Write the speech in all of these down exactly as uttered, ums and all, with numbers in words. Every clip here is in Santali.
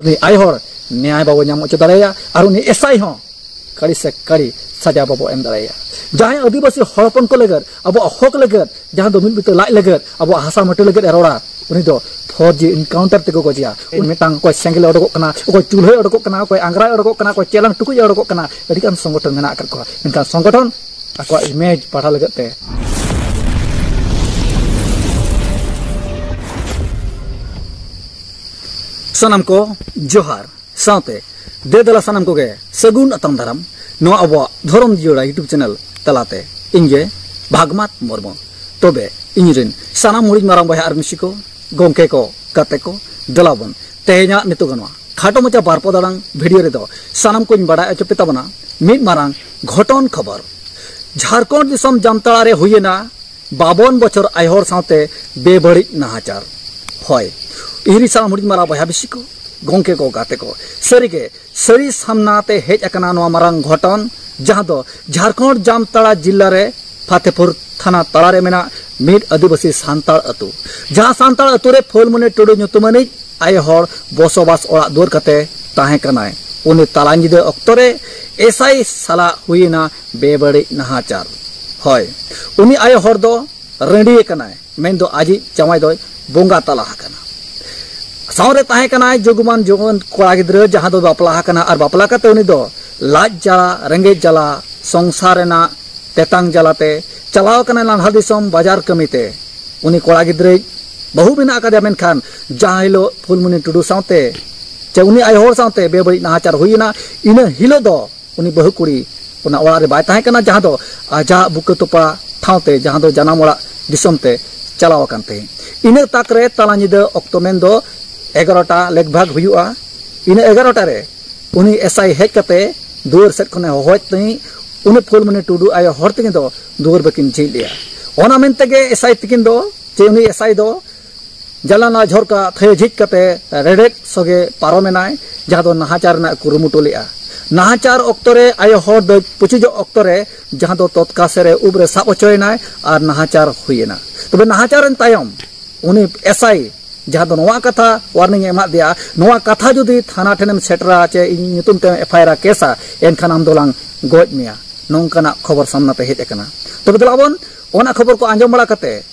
ᱩᱱᱤ ᱟᱭᱳ ᱦᱚᱲ ᱱᱮᱭᱟᱭ ᱵᱟᱵᱚ ᱧᱟᱢ ᱦᱚᱪᱚ ᱫᱟᱲᱮᱭᱟᱭᱟ, ᱟᱨ ᱩᱱᱤ ᱮᱥᱟᱭ ᱦᱚᱸ ᱠᱟᱹᱲᱤ ᱥᱮ ᱠᱟᱹᱲᱤ ᱥᱟᱡᱟ ᱵᱟᱵᱚ ᱮᱢ ᱫᱟᱲᱮᱭᱟᱭᱟ᱾ ᱡᱟᱦᱟᱸᱭ ᱟᱹᱫᱤᱵᱟᱹᱥᱤ ᱦᱚᱲ ᱦᱚᱯᱚᱱ ᱠᱚ ᱞᱟᱹᱜᱤᱫ, ᱟᱵᱚᱣᱟᱜ ᱦᱚᱠ ᱞᱟᱹᱜᱤᱫ, ᱡᱟᱦᱟᱸ ᱫᱚ ᱢᱤᱫ ᱵᱤᱛᱟᱹ ᱞᱟᱡ ᱞᱟᱹᱜᱤᱫ, ᱟᱵᱚᱣᱟᱜ ᱦᱟᱥᱟ ᱢᱟᱹᱴᱤ ᱞᱟᱹᱜᱤᱫ ᱮ ᱨᱚᱲᱟ, ᱩᱱᱤ ᱫᱚ ᱯᱷᱚᱨᱡᱤ ᱮᱱᱠᱟᱣᱩᱱᱴᱟᱨ ᱛᱮᱠᱚ ᱜᱚᱡᱮᱭᱟ᱾ ᱢᱤᱫᱴᱟᱝ ᱚᱠᱚᱭ ᱥᱮᱸᱜᱮᱞ ᱮ ᱚᱰᱚᱠᱚᱜ ᱠᱟᱱᱟ, ᱚᱠᱚᱭ ᱪᱩᱞᱦᱟᱹᱭ ᱚᱰᱚᱠᱚᱜ ᱠᱟᱱᱟ, ᱚᱠᱚᱭ ᱟᱝᱜᱽᱨᱟᱭ ᱚᱰᱚᱠᱚᱜ ᱠᱟᱱᱟ, ᱚᱠᱚᱭ ᱪᱮᱞᱟᱝ ᱴᱩᱠᱩᱡ ᱮ ᱚᱰᱚᱠᱚᱜ ᱠᱟᱱᱟ, ᱟᱹᱰᱤ ᱜᱟᱱ ᱥᱚᱝᱜᱚᱴᱷᱚᱱ ᱢᱮᱱᱟᱜ ᱟᱠᱟᱫ ᱠᱚᱣᱟ᱾ ᱢᱮᱱᱠᱷᱟᱱ ᱥᱚᱝᱜᱚᱴᱷᱚᱱ ᱟᱠᱚᱣᱟᱜ ᱤᱢᱮᱡᱽ ᱵᱟᱲᱦᱟᱣ ᱞᱟᱹᱜᱤᱫ ᱛᱮ᱾ ᱥᱟᱱᱟᱢ ᱠᱚ ᱡᱚᱦᱟᱨ, ᱥᱟᱶᱛᱮ ᱫᱮ ᱫᱮᱞᱟ ᱥᱟᱱᱟᱢ ᱠᱚᱜᱮ ᱥᱟᱹᱜᱩᱱ ᱟᱛᱟᱝ ᱫᱟᱨᱟᱢ ᱱᱚᱣᱟ ᱟᱵᱚᱣᱟᱜ ᱫᱷᱚᱨᱚᱢ ᱡᱤᱭᱟᱹᱲᱟ YouTube ᱪᱮᱱᱮᱞ ᱛᱟᱞᱟᱛᱮ᱾ ᱤᱧ ᱜᱮ ᱵᱷᱟᱜᱽᱢᱟᱛ ᱢᱩᱨᱢᱩ᱾ ᱛᱚᱵᱮ ᱤᱧ ᱨᱮᱱ ᱥᱟᱱᱟᱢ ᱦᱩᱰᱤᱧ ᱢᱟᱨᱟᱝ ᱵᱚᱭᱦᱟ ᱟᱨ ᱢᱤᱥᱤ ᱠᱚ, ᱜᱚᱢᱠᱮ ᱠᱚ, ᱜᱟᱛᱮ ᱠᱚ, ᱫᱮᱞᱟ ᱵᱚᱱ ᱛᱮᱦᱮᱧᱟᱜ ᱱᱤᱛᱚᱜ ᱱᱚᱣᱟ ᱠᱷᱟᱴᱚ ᱢᱟᱪᱷᱟ ᱵᱟᱨ ᱯᱚᱫ ᱟᱲᱟᱝ ᱵᱷᱤᱰᱤᱭᱳ ᱨᱮᱫᱚ ᱥᱟᱱᱟᱢ ᱠᱚᱧ ᱵᱟᱲᱟᱭ ᱦᱚᱪᱚ ᱯᱮ ᱛᱟᱵᱚᱱᱟ ᱢᱤᱫ ᱢᱟᱨᱟᱝ ᱜᱷᱚᱴᱚᱱ ᱠᱷᱚᱵᱚᱨ᱾ ᱡᱷᱟᱲᱠᱷᱚᱸᱰ ᱫᱤᱥᱚᱢ ᱡᱟᱢᱛᱟᱲᱟ ᱨᱮ ᱦᱩᱭᱮᱱᱟ ᱵᱟᱵᱚᱱ ᱵᱚᱪᱷᱚᱨ ᱟᱭᱳ ᱦᱚᱲ ᱥᱟᱶᱛᱮ ᱵᱮᱵᱟᱹᱲᱤᱡ ᱱᱟᱦᱟᱪᱟᱨ᱾ ᱦᱳᱭ, ᱤᱧ ᱨᱮᱱ ᱥᱟᱱᱟᱢ ᱦᱩᱰᱤᱧ ᱢᱟᱨᱟᱝ ᱵᱚᱭᱦᱟ ᱵᱤᱥᱤ ᱠᱚ, ᱜᱚᱢᱠᱮ ᱠᱚ, ᱜᱟᱛᱮ ᱠᱚ, ᱥᱟᱹᱨᱤᱜᱮ ᱥᱟᱹᱨᱤ ᱥᱟᱢᱱᱟ ᱛᱮ ᱦᱮᱡ ᱟᱠᱟᱱᱟ ᱱᱚᱣᱟ ᱢᱟᱨᱟᱝ ᱜᱷᱚᱴᱚᱱ, ᱡᱟᱦᱟᱸ ᱫᱚ ᱡᱷᱟᱲᱠᱷᱚᱸᱰ ᱡᱟᱢᱛᱟᱲᱟ ᱡᱤᱞᱟ ᱨᱮ ᱯᱷᱟᱛᱮᱯᱩᱨ ᱛᱷᱟᱱᱟ ᱛᱟᱞᱟᱨᱮ ᱢᱮᱱᱟᱜ ᱢᱤᱫ ᱟᱹᱫᱤᱵᱟᱹᱥᱤ ᱥᱟᱱᱛᱟᱲ ᱟᱹᱛᱩ, ᱡᱟᱦᱟᱸ ᱥᱟᱱᱛᱟᱲ ᱟᱹᱛᱩ ᱨᱮ ᱯᱷᱩᱞᱢᱩᱱᱤ ᱴᱩᱰᱩ ᱧᱩᱛᱩᱢᱟᱱᱤᱡ ᱟᱭᱳ ᱦᱚᱲ ᱵᱚᱥᱚᱵᱟᱥ ᱚᱲᱟᱜ ᱫᱩᱣᱟᱹᱨ ᱠᱟᱛᱮ ᱛᱟᱦᱮᱸ ᱠᱟᱱᱟᱭ᱾ ᱩᱱᱤ ᱛᱟᱞᱟ ᱧᱤᱫᱟᱹ ᱚᱠᱛᱚ ᱨᱮ ᱮᱥᱟᱭ ᱥᱟᱞᱟᱜ ᱦᱩᱭᱮᱱᱟ ᱵᱮᱵᱟᱹᱲᱤᱡ ᱱᱟᱦᱟᱪᱟᱨ᱾ ᱦᱳᱭ, ᱩᱱᱤ ᱟᱭᱳ ᱦᱚᱲ ᱫᱚ ᱨᱟᱺᱰᱤ ᱟᱠᱟᱱᱟᱭ, ᱢᱮᱱᱫᱚ ᱟᱡᱤᱡ ᱡᱟᱶᱟᱭ ᱫᱚᱭ ᱵᱚᱸᱜᱟ ᱛᱟᱞᱟ ᱟᱠᱟᱱᱟ᱾ ᱥᱟᱶᱨᱮ ᱛᱟᱦᱮᱸ ᱠᱟᱱᱟᱭ ᱡᱩᱜᱽᱢᱟᱱ ᱡᱩᱣᱟᱹᱱ ᱠᱚᱲᱟ ᱜᱤᱫᱽᱨᱟᱹ, ᱡᱟᱦᱟᱸ ᱫᱚ ᱵᱟᱯᱞᱟ ᱟᱠᱟᱱᱟ, ᱟᱨ ᱵᱟᱯᱞᱟ ᱠᱟᱛᱮ ᱩᱱᱤ ᱫᱚ ᱞᱟᱡ ᱡᱟᱞᱟ, ᱨᱮᱸᱜᱮᱡ ᱡᱟᱞᱟ, ᱥᱚᱝᱥᱟᱨ ᱨᱮᱱᱟᱜ ᱛᱮᱛᱟᱝ ᱡᱟᱞᱟᱛᱮ ᱪᱟᱞᱟᱣ ᱟᱠᱟᱱᱟᱭ ᱱᱟᱞᱦᱟ ᱫᱤᱥᱚᱢ ᱵᱟᱡᱟᱨ ᱠᱟᱹᱢᱤᱛᱮ᱾ ᱩᱱᱤ ᱠᱚᱲᱟ ᱜᱤᱫᱽᱨᱟᱹ ᱵᱟᱹᱦᱩ ᱢᱮᱱᱟᱜ ᱟᱠᱟᱫᱮᱭᱟ, ᱢᱮᱱᱠᱷᱟᱱ ᱡᱟᱦᱟᱸ ᱦᱤᱞᱳᱜ ᱯᱷᱩᱞᱢᱩᱱᱤ ᱴᱩᱰᱩ ᱥᱟᱶᱛᱮ ᱪᱮ ᱩᱱᱤ ᱟᱭᱳ ᱦᱚᱲ ᱥᱟᱶᱛᱮ ᱵᱮᱵᱟᱹᱲᱤᱡ ᱱᱟᱦᱟᱪᱟᱨ ᱦᱩᱭᱮᱱᱟ, ᱤᱱᱟᱹ ᱦᱤᱞᱳᱜ ᱫᱚ ᱩᱱᱤ ᱵᱟᱹᱦᱩ ᱠᱩᱲᱤ ᱚᱱᱟ ᱚᱲᱟᱜ ᱨᱮ ᱵᱟᱭ ᱛᱟᱦᱮᱸ ᱠᱟᱱᱟ, ᱡᱟᱦᱟᱸ ᱫᱚ ᱟᱡᱟᱜ ᱵᱩᱠᱟᱹ ᱛᱚᱯᱟ ᱴᱷᱟᱶ ᱛᱮ, ᱡᱟᱦᱟᱸ ᱫᱚ ᱡᱟᱱᱟᱢ ᱚᱲᱟᱜ ᱫᱤᱥᱚᱢ ᱛᱮ ᱪᱟᱞᱟᱣ ᱟᱠᱟᱱ ᱛᱟᱦᱮᱸᱫ᱾ ᱤᱱᱟᱹ ᱛᱟᱠ ᱨᱮ ᱛᱟᱞᱟ ᱧᱤᱫᱟᱹ ᱚᱠᱛᱚ, ᱢᱮᱱᱫᱚ ᱮᱜᱟᱨᱚᱴᱟ ᱞᱮᱜᱽ ᱵᱷᱟᱜᱽ ᱦᱩᱭᱩᱜᱼᱟ, ᱤᱱᱟᱹ ᱮᱜᱟᱨᱚᱴᱟ ᱨᱮ ᱩᱱᱤ ᱮᱥᱟᱭ ᱦᱮᱡ ᱠᱟᱛᱮ ᱫᱩᱣᱟᱹᱨ ᱥᱮᱫ ᱠᱷᱚᱱᱮ ᱦᱚᱦᱚᱭᱮᱫ ᱛᱟᱦᱮᱸᱫ᱾ ᱩᱱᱤ ᱯᱷᱩᱞᱢᱩᱱᱤ ᱴᱩᱰᱩ ᱟᱭᱳ ᱦᱚᱲ ᱛᱟᱹᱠᱤᱱ ᱫᱚ ᱫᱩᱣᱟᱹᱨ ᱵᱟᱹᱠᱤᱱ ᱡᱷᱤᱡ ᱞᱮᱜᱼᱟ᱾ ᱚᱱᱟ ᱢᱮᱱ ᱛᱮᱜᱮ ᱮᱥᱟᱭ ᱛᱟᱹᱠᱤᱱ ᱫᱚ, ᱪᱮ ᱩᱱᱤ ᱮᱥᱟᱭ ᱫᱚ ᱡᱟᱞᱟᱱᱟ ᱡᱷᱚᱨᱠᱟ ᱛᱷᱟᱹᱭᱟᱹ ᱡᱷᱤᱡ ᱠᱟᱛᱮ ᱨᱮᱰᱮᱫ ᱥᱚᱜᱮ ᱯᱟᱨᱚᱢᱮᱱᱟᱭ, ᱡᱟᱦᱟᱸ ᱫᱚ ᱱᱟᱦᱟᱪᱟᱨ ᱨᱮᱱᱟᱜ ᱠᱩᱨᱩᱢᱩᱴᱩ ᱞᱮᱫᱼᱟ᱾ ᱱᱟᱦᱟᱪᱟᱨ ᱚᱠᱛᱚ ᱨᱮ ᱟᱭᱳ ᱦᱚᱲ ᱫᱚ ᱯᱩᱪᱩᱡᱚᱜ ᱚᱠᱛᱚ ᱨᱮ, ᱡᱟᱦᱟᱸ ᱫᱚ ᱛᱚᱛᱠᱟᱥᱮ ᱨᱮ ᱩᱵ ᱨᱮ ᱥᱟᱵ ᱦᱚᱪᱚᱭᱮᱱᱟᱭ ᱟᱨ ᱱᱟᱦᱟᱪᱟᱨ ᱦᱩᱭᱮᱱᱟ᱾ ᱛᱚᱵᱮ ᱱᱟᱦᱟᱪᱟᱨ ᱮᱱ ᱛᱟᱭᱚᱢ ᱩᱱᱤ ᱮᱥᱟᱭ ᱡᱟᱦᱟᱸ ᱫᱚ ᱱᱚᱣᱟ ᱠᱟᱛᱷᱟ ᱣᱟᱨᱱᱤᱝ ᱮ ᱮᱢᱟᱫ ᱫᱮᱭᱟ, ᱱᱚᱣᱟ ᱠᱟᱛᱷᱟ ᱡᱩᱫᱤ ᱛᱷᱟᱱᱟ ᱴᱷᱮᱱᱮᱢ ᱥᱮᱴᱮᱨᱟ ᱪᱮ ᱤᱧ ᱧᱩᱛᱩᱢ ᱛᱮᱢ ᱮᱯᱷ ᱟᱭ ᱟᱨ ᱠᱮᱥᱟ, ᱮᱱᱠᱷᱟᱱ ᱟᱢ ᱫᱚᱞᱟᱝ ᱜᱚᱡ ᱢᱮᱭᱟ᱾ ᱱᱚᱝᱠᱟᱱᱟᱜ ᱠᱷᱚᱵᱚᱨ ᱥᱟᱢᱱᱟ ᱛᱮ ᱦᱮᱡ ᱟᱠᱟᱱᱟ᱾ ᱛᱚᱵᱮ ᱫᱮᱞᱟ ᱵᱚᱱ, ᱚᱱᱟ ᱠᱷᱚᱵᱚᱨ ᱠᱚ ᱟᱸᱡᱚᱢ ᱵᱟᱲᱟ ᱠᱟᱛᱮ,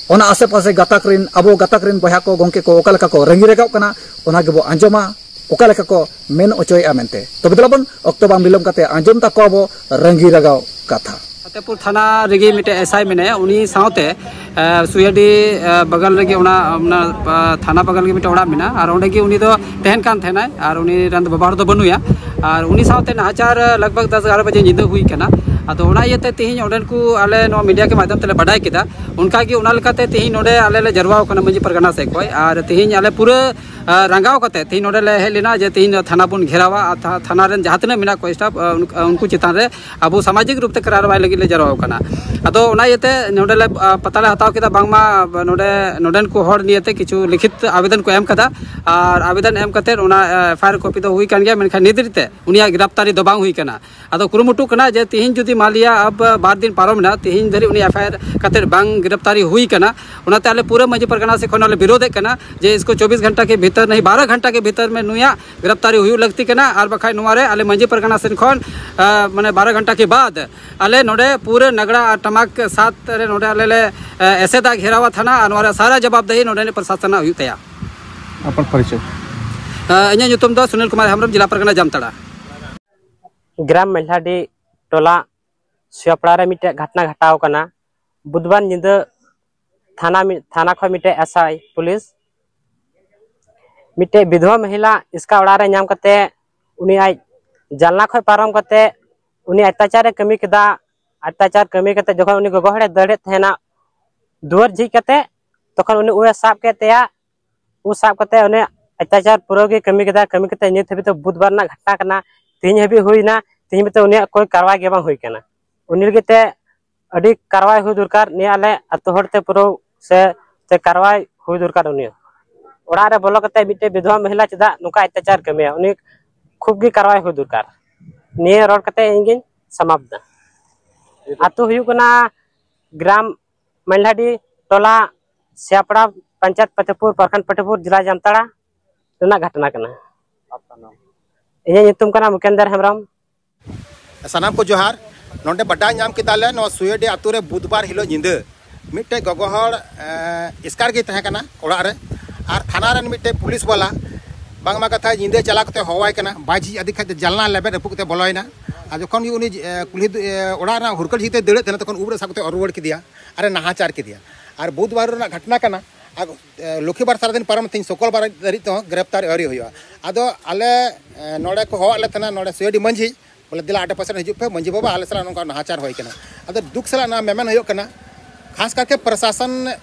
ᱚᱱᱟ ᱟᱥᱮ ᱯᱟᱥᱮ ᱜᱟᱛᱟᱠ ᱨᱮᱱ, ᱟᱵᱚ ᱜᱟᱛᱟᱠ ᱨᱮᱱ ᱵᱚᱭᱦᱟ ᱠᱚ, ᱜᱚᱢᱠᱮ ᱠᱚ ᱚᱠᱟ ᱞᱮᱠᱟ ᱠᱚ ᱨᱟᱹᱜᱤ ᱨᱟᱜᱟᱣ ᱠᱟᱱᱟ, ᱚᱱᱟ ᱜᱮᱵᱚ ᱟᱸᱡᱚᱢᱟ, ᱚᱠᱟ ᱞᱮᱠᱟ ᱠᱚ ᱢᱮᱱ ᱚᱪᱚᱭᱮᱫᱼᱟ ᱢᱮᱱᱛᱮ᱾ ᱛᱚᱵᱮ ᱫᱮᱞᱟ ᱵᱚᱱ, ᱚᱠᱛᱚ ᱵᱟᱝ ᱵᱤᱞᱚᱢ ᱠᱟᱛᱮ ᱟᱸᱡᱚᱢ ᱛᱟᱠᱚᱣᱟ ᱵᱚ ᱨᱟᱹᱜᱤ ᱨᱟᱜᱟᱣ ᱠᱟᱛᱷᱟ᱾ ᱯᱷᱟᱛᱮᱯᱩᱨ ᱛᱷᱟᱱᱟ ᱨᱮᱜᱮ ᱢᱤᱫᱴᱮᱡ ᱮᱥ ᱟᱭ ᱢᱮᱱᱟᱭᱟ, ᱩᱱᱤ ᱥᱟᱶᱛᱮ, ᱮ, ᱥᱩᱭᱟᱰᱤ, ᱮ, ᱵᱟᱜᱟᱞ ᱨᱮᱜᱮ ᱚᱱᱟ, ᱚᱱᱟ, ᱮ, ᱛᱷᱟᱱᱟ ᱵᱟᱜᱟᱞ ᱜᱮ ᱢᱤᱫᱴᱮᱡ ᱚᱲᱟᱜ ᱢᱮᱱᱟᱜᱼᱟ᱾ ᱟᱨ ᱚᱸᱰᱮ ᱜᱮ ᱩᱱᱤ ᱫᱚ ᱛᱟᱦᱮᱱ ᱠᱟᱱ ᱛᱟᱦᱮᱱᱟᱭ, ᱟᱨ ᱩᱱᱤ ᱨᱮᱱ ᱫᱚ ᱵᱟᱵᱟ ᱦᱚᱲ ᱫᱚ ᱵᱟᱹᱱᱩᱭᱟ᱾ ᱟᱨ ᱩᱱᱤ ᱥᱟᱶᱛᱮ ᱱᱟᱦᱟᱪᱟᱨ, ᱮ, ᱞᱟᱜᱽ ᱵᱷᱟᱜᱽ ᱫᱚᱥ ᱮᱜᱟᱨᱚ ᱵᱟᱡᱮ ᱧᱤᱫᱟᱹ ᱦᱩᱭ ᱠᱟᱱᱟ᱾ ᱟᱫᱚ ᱚᱱᱟ ᱤᱭᱟᱹᱛᱮ ᱛᱮᱦᱮᱧ ᱚᱸᱰᱮᱱ ᱠᱚ ᱟᱞᱮ ᱱᱚᱣᱟ ᱢᱤᱰᱤᱭᱟ ᱠᱮ ᱢᱟᱫᱽᱫᱷᱚᱢ ᱛᱮᱞᱮ ᱵᱟᱰᱟᱭ ᱠᱮᱫᱟ᱾ ᱚᱱᱠᱟ ᱜᱮ ᱚᱱᱟ ᱞᱮᱠᱟᱛᱮ ᱛᱮᱦᱮᱧ ᱱᱚᱰᱮ ᱟᱞᱮ ᱞᱮ ᱡᱟᱨᱣᱟ ᱟᱠᱟᱱᱟ ᱢᱟᱹᱡᱷᱤ ᱯᱟᱨᱜᱟᱱᱟ ᱥᱮᱫ ᱠᱷᱚᱱ, ᱟᱨ ᱛᱮᱦᱮᱧ ᱟᱞᱮ ᱯᱩᱨᱟᱹ ᱟᱨ ᱨᱟᱸᱜᱟᱣ ᱠᱟᱛᱮ ᱛᱮᱦᱮᱧ ᱱᱚᱰᱮ ᱞᱮ ᱦᱮᱡ ᱞᱮᱱᱟ ᱡᱮ ᱛᱮᱦᱮᱧ ᱫᱚ ᱛᱷᱟᱱᱟ ᱵᱚᱱ ᱜᱷᱮᱨᱟᱣᱟ, ᱟᱨ ᱛᱷᱟ-, ᱛᱷᱟᱱᱟ ᱨᱮᱱ ᱡᱟᱦᱟᱸ ᱛᱤᱱᱟᱹᱜ ᱢᱮᱱᱟᱜ ᱠᱚ ᱥᱴᱟᱯ, ᱟ, ᱩᱱ-, ᱟ, ᱩᱱᱠᱩ ᱪᱮᱛᱟᱱ ᱨᱮ ᱟᱵᱚ ᱥᱟᱢᱟᱡᱤᱠ ᱨᱩᱯ ᱛᱮ ᱠᱟᱨᱟᱨᱣᱟᱭ ᱞᱟᱹᱜᱤᱫ ᱞᱮ ᱡᱟᱨᱣᱟ ᱟᱠᱟᱱᱟ᱾ ᱟᱫᱚ ᱚᱱᱟ ᱤᱭᱟᱹᱛᱮ ᱱᱚᱰᱮ ᱞᱮ, ᱟ, ᱯᱟᱛᱟ ᱞᱮ ᱦᱟᱛᱟᱣ ᱠᱮᱫᱟ, ᱵᱟᱝᱢᱟ ᱱᱚᱰᱮ, ᱱᱚᱰᱮᱱ ᱠᱚ ᱦᱚᱲ ᱱᱤᱭᱮᱛᱮ ᱠᱤᱪᱷᱩ ᱞᱤᱠᱷᱤᱛ ᱟᱵᱮᱫᱚᱱ ᱠᱚ ᱮᱢ ᱠᱟᱫᱟ, ᱟᱨ ᱟᱵᱮᱫᱚᱱ ᱮᱢ ᱠᱟᱛᱮ ᱚᱱᱟ, ᱟ, ᱮᱯᱷ ᱟᱭ ᱟᱨ ᱠᱚᱯᱤ ᱫᱚ ᱦᱩᱭ ᱠᱟᱱ ᱜᱮᱭᱟ, ᱢᱮᱱᱠᱷᱟᱱ ᱱᱤᱛ ᱫᱷᱟᱹᱨᱤᱡ ᱛᱮ ᱩᱱᱤᱭᱟᱜ ᱜᱤᱨᱟᱯᱛᱟᱨᱤ ᱫᱚ ᱵᱟᱝ ᱦᱩᱭ ᱠᱟᱱᱟ᱾ ᱟᱫᱚ ᱠᱩᱨᱩᱢᱩᱴᱩ ᱠᱟᱱᱟ ᱡᱮ ᱛᱤᱦᱤᱧ ᱡᱩᱫᱤ ᱢᱟᱱᱞᱤᱭᱟ ᱟᱵ ᱵᱟᱨ ᱫᱤᱱ ᱯᱟᱨᱚᱢ ᱮᱱᱟ, ᱛᱤᱦᱤᱧ ᱫᱷᱟᱹᱨᱤᱡ ᱩᱱᱤ ᱮᱯᱷ ᱟᱭ ᱟᱨ ᱠᱟᱛᱮ ᱵᱟᱝ ᱜᱤᱨᱟᱯᱛᱟᱨᱤ ᱦᱩᱭ ᱠᱟᱱᱟ, ᱚᱱᱟᱛᱮ ᱟᱞᱮ ᱯᱩᱨᱟᱹ ᱢᱟᱹᱡᱷᱤ ᱯᱟᱨᱜᱟᱱᱟ ᱥᱮᱫ ᱠᱷᱚᱱ ᱞᱮ ᱵᱤᱨᱳᱫᱷᱮᱫ ᱠᱟᱱᱟ ᱡᱮ ᱤᱥᱠᱚ ᱪᱚᱵᱵᱤᱥ ᱜᱷᱚᱱᱴᱟ ᱠᱮ ᱵᱷᱤᱛᱟᱨ, ᱱᱟᱦᱤ ᱵᱟᱨᱚ ᱜᱷᱚᱱᱴᱟ ᱠᱮ ᱵᱷᱤᱛᱟᱨ ᱢᱮ ᱱᱩᱭᱟᱜ ᱜᱤᱨᱟᱯᱛᱟᱨᱤ ᱦᱩᱭᱩᱜ ᱞᱟᱹᱠᱛᱤ ᱠᱟᱱᱟ, ᱟᱨ ᱵᱟᱠᱷᱟᱡ ᱱᱚᱣᱟ ᱨᱮ ᱟᱞᱮ ᱢᱟᱹᱡᱷᱤ ᱯᱟᱨᱜᱟᱱᱟ ᱥᱮᱫ ᱠᱷᱚᱱ, ᱟ, ᱢᱟᱱᱮ ᱵᱟᱨᱚ ᱜᱷᱚᱱᱴᱟ ᱠᱮ ᱵᱟᱫ ᱟᱞᱮ ᱱᱚᱰᱮ ᱯᱩᱨᱟᱹ ᱱᱟᱜᱽᱲᱟ ᱟᱨ ᱴᱟᱢᱟᱠ ᱥᱟᱛ ᱨᱮ ᱱᱚᱰᱮ ᱟᱞᱮ ᱞᱮ, ᱟ, ᱮᱥᱮᱫᱟ ᱜᱷᱮᱨᱟᱣᱟ ᱛᱷᱟᱱᱟ, ᱟᱨ ᱱᱚᱣᱟ ᱨᱮ ᱥᱟᱨᱟ ᱡᱚᱵᱟᱵᱫᱟᱦᱤ ᱱᱚᱰᱮ ᱨᱤᱱᱤᱡ ᱯᱨᱚᱥᱟᱥᱚᱱᱟᱜ ᱦᱩᱭᱩᱜ ᱛᱟᱭᱟ᱾ ᱟᱯᱟᱱ ᱯᱚᱨᱤᱪᱚᱭ᱾ ᱟ, ᱤᱧᱟᱹᱜ ᱧᱩᱛᱩᱢ ᱫᱚ ᱥᱩᱱᱤᱞ ᱠᱩᱢᱟᱨ ᱦᱮᱢᱵᱨᱚᱢ, ᱡᱮᱞᱟ ᱯᱟᱨᱜᱟᱱᱟ ᱡᱟᱢᱛᱟᱲᱟ᱾ ᱜᱨᱟᱢ ᱢᱮᱞᱦᱟᱰᱤ ᱴᱚᱞᱟ ᱥᱩᱭᱟᱯᱲᱟ ᱨᱮ ᱢᱤᱫᱴᱮᱡ ᱜᱷᱚᱴᱱᱟ ᱜᱷᱟᱴᱟᱣ ᱠᱟᱱᱟ᱾ ᱵᱩᱫᱷᱵᱟᱨ ᱧᱤᱫᱟᱹ ᱛᱷᱟᱱᱟ ᱢᱤ-, ᱛᱷᱟᱱᱟ ᱠᱷᱚᱱ ᱢᱤᱫᱴᱮᱡ ᱮᱥ ᱟᱭ ᱯᱩᱞᱤᱥ ᱢᱤᱫᱴᱮᱡ ᱵᱤᱫᱷᱣᱟ ᱢᱚᱦᱤᱞᱟ ᱤᱥᱠᱟ ᱚᱲᱟᱜ ᱨᱮ ᱧᱟᱢ ᱠᱟᱛᱮ ᱩᱱᱤ ᱟᱡ ᱡᱟᱱᱞᱟ ᱠᱷᱚᱱ ᱯᱟᱨᱚᱢ ᱠᱟᱛᱮ ᱩᱱᱤ ᱚᱛᱛᱟᱪᱟᱨ ᱮ ᱠᱟᱹᱢᱤ ᱠᱮᱫᱟ᱾ ᱚᱛᱛᱟᱪᱟᱨ ᱠᱟᱹᱢᱤ ᱠᱟᱛᱮ ᱡᱚᱠᱷᱚᱱ ᱩᱱᱤ ᱜᱚᱜᱚ ᱦᱚᱲᱮ ᱫᱟᱹᱲᱮᱫ ᱛᱟᱦᱮᱱᱟ ᱫᱩᱣᱟᱹᱨ ᱡᱷᱤᱡ ᱠᱟᱛᱮ, ᱛᱚᱠᱷᱚᱱ ᱩᱱᱤ ᱩᱱᱤ ᱥᱟᱵ ᱠᱮᱫ ᱛᱟᱭᱟ᱾ ᱩᱱᱤ ᱥᱟᱵ ᱠᱟᱛᱮ ᱩᱱᱤ ᱚᱛᱛᱟᱪᱟᱨ ᱯᱩᱨᱟᱹ ᱜᱮ ᱠᱟᱹᱢᱤ ᱠᱮᱫᱟ᱾ ᱠᱟᱹᱢᱤ ᱠᱟᱛᱮ ᱱᱤᱛ ᱦᱟᱹᱵᱤᱡ ᱛᱮ ᱵᱩᱫᱷᱵᱟᱨ ᱨᱮᱱᱟᱜ ᱜᱷᱚᱴᱱᱟ ᱠᱟᱱᱟ, ᱛᱮᱦᱤᱧ ᱦᱟᱹᱵᱤᱡ ᱦᱩᱭᱱᱟ, ᱛᱮᱦᱤᱧ ᱦᱟᱹᱵᱤᱡ ᱛᱮ ᱩᱱᱤᱭᱟᱜ ᱠᱳᱭ ᱠᱟᱨᱣᱟᱭ ᱜᱮ ᱵᱟᱝ ᱦᱩᱭ ᱠᱟᱱᱟ᱾ ᱩᱱᱤ ᱞᱟᱹᱜᱤᱫ ᱛᱮ ᱟᱹᱰᱤ ᱠᱟᱨᱣᱟᱭ ᱦᱩᱭ ᱫᱚᱨᱠᱟᱨ᱾ ᱱᱤᱭᱟᱹ ᱟᱞᱮ ᱟᱹᱛᱩ ᱦᱚᱲ ᱛᱮ ᱯᱩᱨᱟᱹ ᱥᱮ, ᱥᱮ ᱠᱟᱨᱣᱟᱭ ᱦᱩᱭ ᱫᱚᱨᱠᱟᱨ᱾ ᱩᱱᱤ ᱚᱲᱟᱜ ᱨᱮ ᱵᱚᱞᱚ ᱠᱟᱛᱮ ᱢᱤᱫᱴᱮᱡ ᱵᱤᱫᱷᱣᱟ ᱢᱚᱦᱤᱞᱟ ᱪᱮᱫᱟᱜ ᱱᱚᱝᱠᱟ ᱚᱛᱛᱟᱪᱟᱨ ᱠᱟᱹᱢᱤᱭᱟ? ᱩᱱᱤ ᱠᱷᱩᱵ ᱜᱮ ᱠᱟᱨᱣᱟᱭ ᱦᱩᱭ ᱫᱚᱨᱠᱟᱨ᱾ ᱱᱤᱭᱟᱹ ᱨᱚᱲ ᱠᱟᱛᱮ ᱤᱧ ᱜᱤᱧ ᱥᱚᱢᱟᱯᱛ ᱫᱟ᱾ ᱟᱹᱛᱩ ᱦᱩᱭᱩᱜ ᱠᱟᱱᱟ ᱜᱨᱟᱢ ᱢᱟᱹᱞᱦᱟᱰᱤ, ᱴᱚᱞᱟ ᱥᱮᱯᱲᱟ, ᱯᱚᱧᱪᱟᱭᱮᱛ ᱯᱟᱛᱮᱯᱩᱨ, ᱯᱨᱚᱠᱷᱚᱸᱰ ᱯᱟᱛᱮᱯᱩᱨ, ᱡᱮᱞᱟ ᱡᱟᱢᱛᱟᱲᱟ ᱨᱮᱱᱟᱜ ᱜᱷᱚᱴᱚᱱᱟ ᱠᱟᱱᱟ᱾ ᱤᱧᱟᱹᱜ ᱧᱩᱛᱩᱢ ᱠᱟᱱᱟ ᱢᱩᱠᱮᱱᱫᱚᱨ ᱦᱮᱢᱵᱨᱚᱢ᱾ ᱥᱟᱱᱟᱢ ᱠᱚ ᱡᱚᱦᱟᱨ᱾ ᱱᱚᱰᱮ ᱵᱟᱰᱟᱭ ᱧᱟᱢ ᱠᱮᱫᱟᱞᱮ, ᱱᱚᱣᱟ ᱥᱩᱭᱟᱹᱰᱤ ᱟᱛᱳ ᱨᱮ ᱵᱩᱫᱷᱵᱟᱨ ᱦᱤᱞᱳᱜ ᱧᱤᱫᱟᱹ ᱢᱤᱫᱴᱮᱡ ᱜᱚᱜᱚ ᱦᱚᱲ, ᱮᱸ, ᱮᱥᱠᱟᱨ ᱜᱮᱭ ᱛᱟᱦᱮᱸ ᱠᱟᱱᱟ ᱚᱲᱟᱜ ᱨᱮ, ᱟᱨ ᱛᱷᱟᱱᱟ ᱨᱮᱱ ᱢᱤᱫᱴᱮᱡ ᱯᱩᱞᱤᱥ ᱵᱟᱞᱟ ᱵᱟᱝᱢᱟ ᱠᱟᱛᱷᱟ ᱧᱤᱫᱟᱹ ᱪᱟᱞᱟᱣ ᱠᱟᱛᱮ ᱦᱚᱦᱚᱣᱟᱭ ᱠᱟᱱᱟ, ᱵᱟᱭ ᱡᱷᱤᱡ ᱟᱫᱮ ᱠᱷᱟᱡ ᱫᱚ ᱡᱟᱱᱞᱟ ᱞᱮᱵᱮᱫ ᱨᱟᱹᱯᱩᱫ ᱠᱟᱛᱮ ᱵᱚᱞᱚᱭᱮᱱᱟ᱾ ᱟᱨ ᱡᱚᱠᱷᱚᱱ ᱜᱮ ᱩᱱᱤ, ᱮ, ᱠᱩᱞᱦᱤ ᱫᱩ-, ᱮ, ᱚᱲᱟᱜ ᱨᱮᱱᱟᱜ ᱦᱩᱨᱠᱟᱹᱞ ᱡᱷᱤᱡ ᱛᱮ ᱫᱟᱹᱲᱮᱫ ᱛᱟᱦᱮᱱᱟ, ᱛᱚᱠᱷᱚᱱ ᱩᱵ ᱨᱮ ᱥᱟᱵ ᱠᱟᱛᱮ ᱚᱨ ᱨᱩᱣᱟᱹᱲ ᱠᱮᱫᱮᱭᱟ᱾ ᱟᱨ ᱮ ᱱᱟᱦᱟᱪᱟᱨ ᱠᱮᱫᱮᱭᱟ᱾ ᱟᱨ ᱵᱩᱫᱷᱵᱟᱨ ᱨᱮᱱᱟᱜ ᱜᱷᱚᱴᱱᱟ ᱠᱟᱱᱟ᱾ ᱟᱨ, ᱮ, ᱞᱚᱠᱠᱷᱤᱵᱟᱨ ᱥᱟᱨᱟ ᱫᱤᱱ ᱯᱟᱨᱚᱢ ᱛᱮᱦᱮᱧ ᱥᱩᱠᱚᱞᱵᱟᱨ ᱫᱷᱟᱹᱨᱤᱡ ᱛᱮᱦᱚᱸ ᱜᱨᱮᱯᱛᱟᱨ ᱟᱹᱣᱨᱤ ᱦᱩᱭᱩᱜᱼᱟ᱾ ᱟᱫᱚ ᱟᱞᱮ, ᱮ, ᱱᱚᱰᱮ ᱠᱚ ᱦᱚᱦᱚᱣᱟᱫ ᱞᱮ ᱛᱟᱦᱮᱱᱟ, ᱱᱚᱰᱮ ᱥᱩᱭᱟᱹᱰᱤ ᱢᱟᱹᱡᱷᱤ, ᱵᱚᱞᱮ, "ᱫᱮᱞᱟ ᱟᱰᱮ ᱯᱟᱥᱮ ᱨᱮ ᱦᱤᱡᱩᱜ ᱯᱮ, ᱢᱟᱹᱡᱷᱤ ᱵᱟᱵᱟ, ᱟᱞᱮ ᱥᱟᱞᱟᱜ ᱱᱚᱝᱠᱟ ᱱᱟᱦᱟᱪᱟᱨ ᱦᱩᱭ ᱠᱟᱱᱟ᱾" ᱟᱫᱚ ᱫᱩᱠ ᱥᱟᱞᱟᱜ ᱱᱚᱣᱟ ᱢᱮᱢᱮᱱ ᱦᱩᱭᱩᱜ ᱠᱟᱱᱟ, ᱠᱷᱟᱥ ᱠᱟᱨᱛᱮ ᱯᱨᱚᱥᱟᱥᱚᱱ